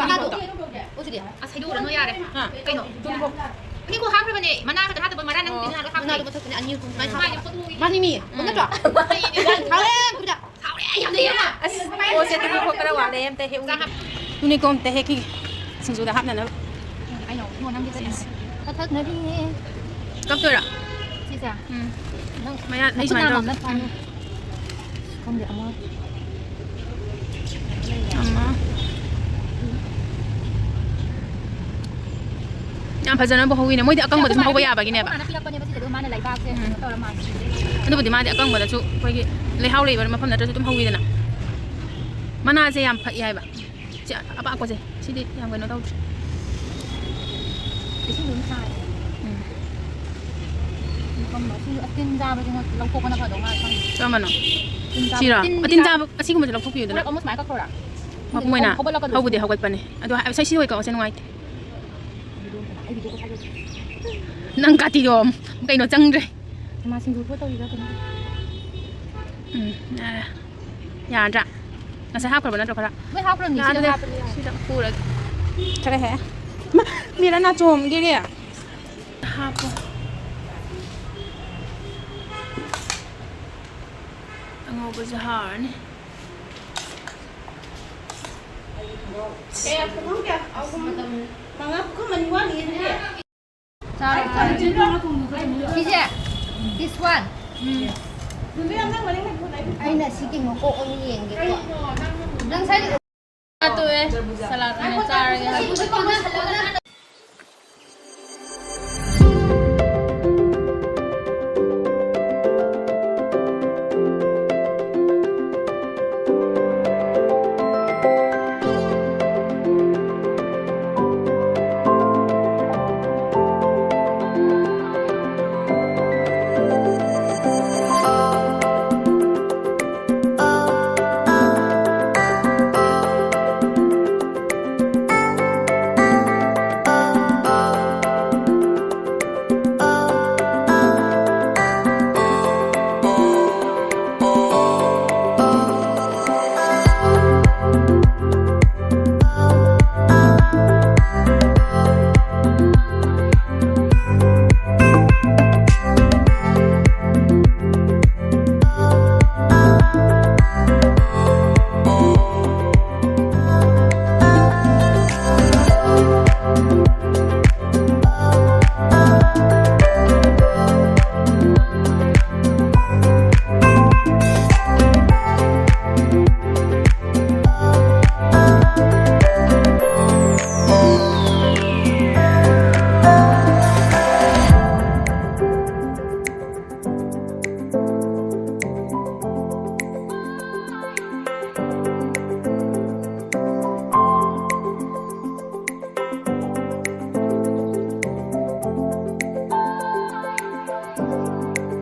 ꯇꯨꯅꯤꯡꯈꯣꯛꯇꯣ꯫ ꯑꯣ, ꯁꯤꯗꯤ? ꯑꯁ, ꯍꯩꯗꯣꯛꯎꯔꯅꯨ ꯌꯥꯔꯦ꯫ ꯍꯥ? ꯀꯩꯅꯣ? ꯇꯨꯅꯤꯡꯈꯣꯛ꯫ ꯇꯨꯅꯤꯡꯈꯣꯛ ꯍꯥꯞꯈ꯭ꯔꯕꯅꯦ꯫ ꯃꯅꯥ ꯈꯛꯇ ꯍꯥꯞꯇꯕ, ꯃꯔꯥ ꯅꯪ ꯑꯣ, ꯇꯤꯟ ꯍꯥꯠꯂꯒ ꯍꯥꯞꯈ꯭ꯔꯦ꯫ ꯃꯅꯥꯗꯣ ꯃꯊꯛꯇꯅꯦ ꯑꯅꯤ ꯑꯍꯨꯝ ꯁꯨꯃꯥꯏꯅ ꯃꯥꯏ ꯍꯥꯞꯄꯦ꯫ ꯐꯣꯇꯣꯒꯤ ꯃꯥꯅꯤ ꯃꯤ꯫ ꯎꯝ꯫ ꯅꯠꯇ꯭ꯔꯣ? ꯍꯩꯅꯦ꯫ ꯍꯥꯎꯔꯦ, ꯈꯨꯗꯥ꯫ ꯍꯥꯎꯔꯦ, ꯌꯥꯝꯅ ꯌꯥꯝꯅ꯫ ꯑꯁ, ꯄꯣꯠꯁꯦ ꯇꯨꯅꯤꯡꯈꯣꯛ ꯈꯔ ꯋꯥꯠꯂꯦ, ꯑꯝꯇ ꯍꯦꯛꯎ꯫ ꯆꯥ ꯍꯥꯞ-꯫ ꯇꯨꯅꯤꯡꯈꯣꯛ ꯑꯝꯇ ꯍꯦꯛꯈꯤꯒꯦ꯫ ꯁꯤꯡꯖꯨꯗ ꯍꯥꯞꯅꯅꯕ꯫ ꯑꯩꯅ ꯑꯃꯨꯛ ꯅꯪꯒꯤ ꯆꯠꯂꯦ꯫ ꯀꯛꯊꯠꯅꯔꯤꯌꯦ꯫ ꯀꯛꯇꯣꯏꯔꯥ? ꯁꯤꯁꯦ? ꯎꯝ꯫ ꯅꯪ ꯃꯌꯥ, ꯑꯩ ꯅꯈꯨꯠ ꯁꯨꯃꯥꯏꯅ ꯅꯥꯝꯃ ꯇꯧꯔꯒ꯫ ꯑꯝꯇ ꯄꯥꯏꯌꯨ꯫ ꯎꯝ꯫ ꯈꯪꯗꯦ, ꯑꯃ꯫ ꯑꯃ꯫ ꯌꯥꯝ ꯐꯖꯅꯕꯨ ꯍꯧꯋꯤꯅꯦ꯫ ꯃꯣꯏꯗꯤ ꯑꯀꯪꯕꯗ ꯁꯨꯝ ꯍꯧꯕ ꯌꯥꯕꯒꯤꯅꯦꯕ꯫ ꯑꯩꯈꯣꯏ ꯃꯥꯅ ꯄꯤꯔꯛꯄꯅꯦꯕ ꯁꯤꯁꯦ, ꯑꯗꯨꯒ ꯃꯥꯅ ꯂꯩꯕꯥꯛꯁꯦ ꯎꯝ꯫ ꯀꯩꯅꯣ ꯇꯧꯔ ꯃꯥꯜꯂꯦ꯫ ꯑꯗꯨꯕꯨꯗꯤ ꯃꯥꯗꯤ ꯑꯀꯪꯕꯗꯁꯨ ꯑꯩꯈꯣꯏꯒꯤ ꯂꯩꯍꯥꯎ ꯂꯩꯕ ꯃꯐꯝ ꯅꯠꯇ꯭ꯔꯁꯨ ꯑꯗꯨꯝ ꯍꯧꯋꯤꯗꯅ꯫ ꯃꯅꯥꯁꯦ ꯌꯥꯝ ꯐꯛꯏ ꯍꯥꯏꯕ꯫ ꯁꯤ ꯑꯄꯥꯛꯄꯁꯦ, ꯁꯤꯗꯤ ꯌꯥꯝ ꯀꯩꯅꯣ ꯇꯧꯗ꯭ꯔꯦ꯫ ꯏꯁꯤꯡ ꯑꯗꯨꯝ ꯆꯥꯏ꯫ ꯎꯝ꯫ ꯀꯝꯕ? ꯁꯤ ꯇꯤꯟ ꯆꯥꯕꯁꯦ ꯂꯧꯊꯣꯛꯄꯅ ꯐꯗꯧ ꯃꯥꯜꯂꯦ, ꯈꯪꯗꯦ꯫ ꯀꯔꯝꯕꯅꯣ? ꯇꯤꯟ ꯆꯥꯕ-, ꯁꯤꯔꯣ? ꯇꯤꯟ ꯇꯤꯟ ꯆꯥꯕ, ꯑꯁꯤꯒꯨꯝꯕꯁꯦ ꯂꯧꯊꯣꯛꯄꯤꯌꯨꯗꯅ꯫ ꯍꯣꯏ, ꯑꯃꯨꯛ ꯁꯨꯃꯥꯏꯅ ꯀꯛꯊꯣꯔꯛꯑꯣ꯫ ꯃꯄꯨꯡ ꯑꯣꯏꯅ ꯍꯧꯒꯠꯂꯛꯀꯗꯣꯏꯁꯦ꯫ ꯍꯧꯕꯗꯤ ꯍꯧꯒꯠꯄꯅꯦ꯫ ꯑꯗꯣ ꯉꯁꯥꯏ ꯁꯤ ꯑꯣꯏ ꯀꯛꯑꯣꯁꯦ, ꯅꯨꯡꯉꯥꯏꯇꯦ꯫ ꯅꯪ ꯀꯥꯇꯤꯗꯣ ꯀꯩꯅꯣ ꯆꯪꯗ꯭ꯔꯦ꯫ ꯃꯥ ꯁꯤꯡꯖꯨ ꯈꯔ ꯇꯧꯔꯤꯔꯥ ꯀꯩꯅꯣ? ꯎꯝ, ꯌꯥꯔꯦ꯫ ꯌꯥꯔꯗ꯭ꯔꯥ? ꯉꯁꯥꯏ ꯍꯥꯞꯈ꯭ꯔꯕ ꯅꯠꯇ꯭ꯔꯣ ꯈꯔ? ꯂꯣꯏ ꯍꯥꯞꯈ꯭ꯔꯕꯅꯤ, ꯁꯤꯗ ꯌꯥꯔꯦ, ꯍꯥꯞꯄꯅꯤ, ꯌꯥꯔꯦ꯫ ꯁꯤꯗ ꯄꯨꯔꯒꯦ꯫ ꯈꯔ ꯍꯦꯛ꯫ ꯃꯥ, ꯃꯤꯔ ꯅꯥꯆꯣꯝꯒꯤꯔꯦ꯫ ꯍꯥꯞꯄꯣ꯫ ꯉꯧꯕꯁꯨ ꯍꯥꯎꯔꯅꯤ꯫ ꯀꯌꯥ ꯄꯨꯈꯝ ꯀꯌꯥ? ꯑꯍꯨꯝ, ꯃꯉꯥ, ꯄꯨꯈꯝ ꯑꯅꯤ ꯋꯥꯠꯂꯤꯌꯦ ꯑꯗꯨꯗꯤ꯫ ꯆꯥꯔꯣ, ꯆꯥꯔꯣ꯫ ꯁꯤꯁꯦ, this one. ꯅꯨꯃꯤꯠ ꯌꯥꯝ ꯅꯪ ꯃꯅꯤꯡ ꯂꯩ, ꯐꯣꯟ ꯂꯩ꯫ ꯑꯩꯅ ꯁꯤꯒꯤ ꯃꯀꯣꯛ ꯑꯃ ꯌꯦꯡꯒꯦꯀꯣ꯫ ꯅꯪ ꯁꯥꯏ ꯇꯣꯛꯑꯦ꯫ ꯁꯂꯥꯗ ꯑꯣꯏꯅ ꯆꯥꯔꯒꯦ꯫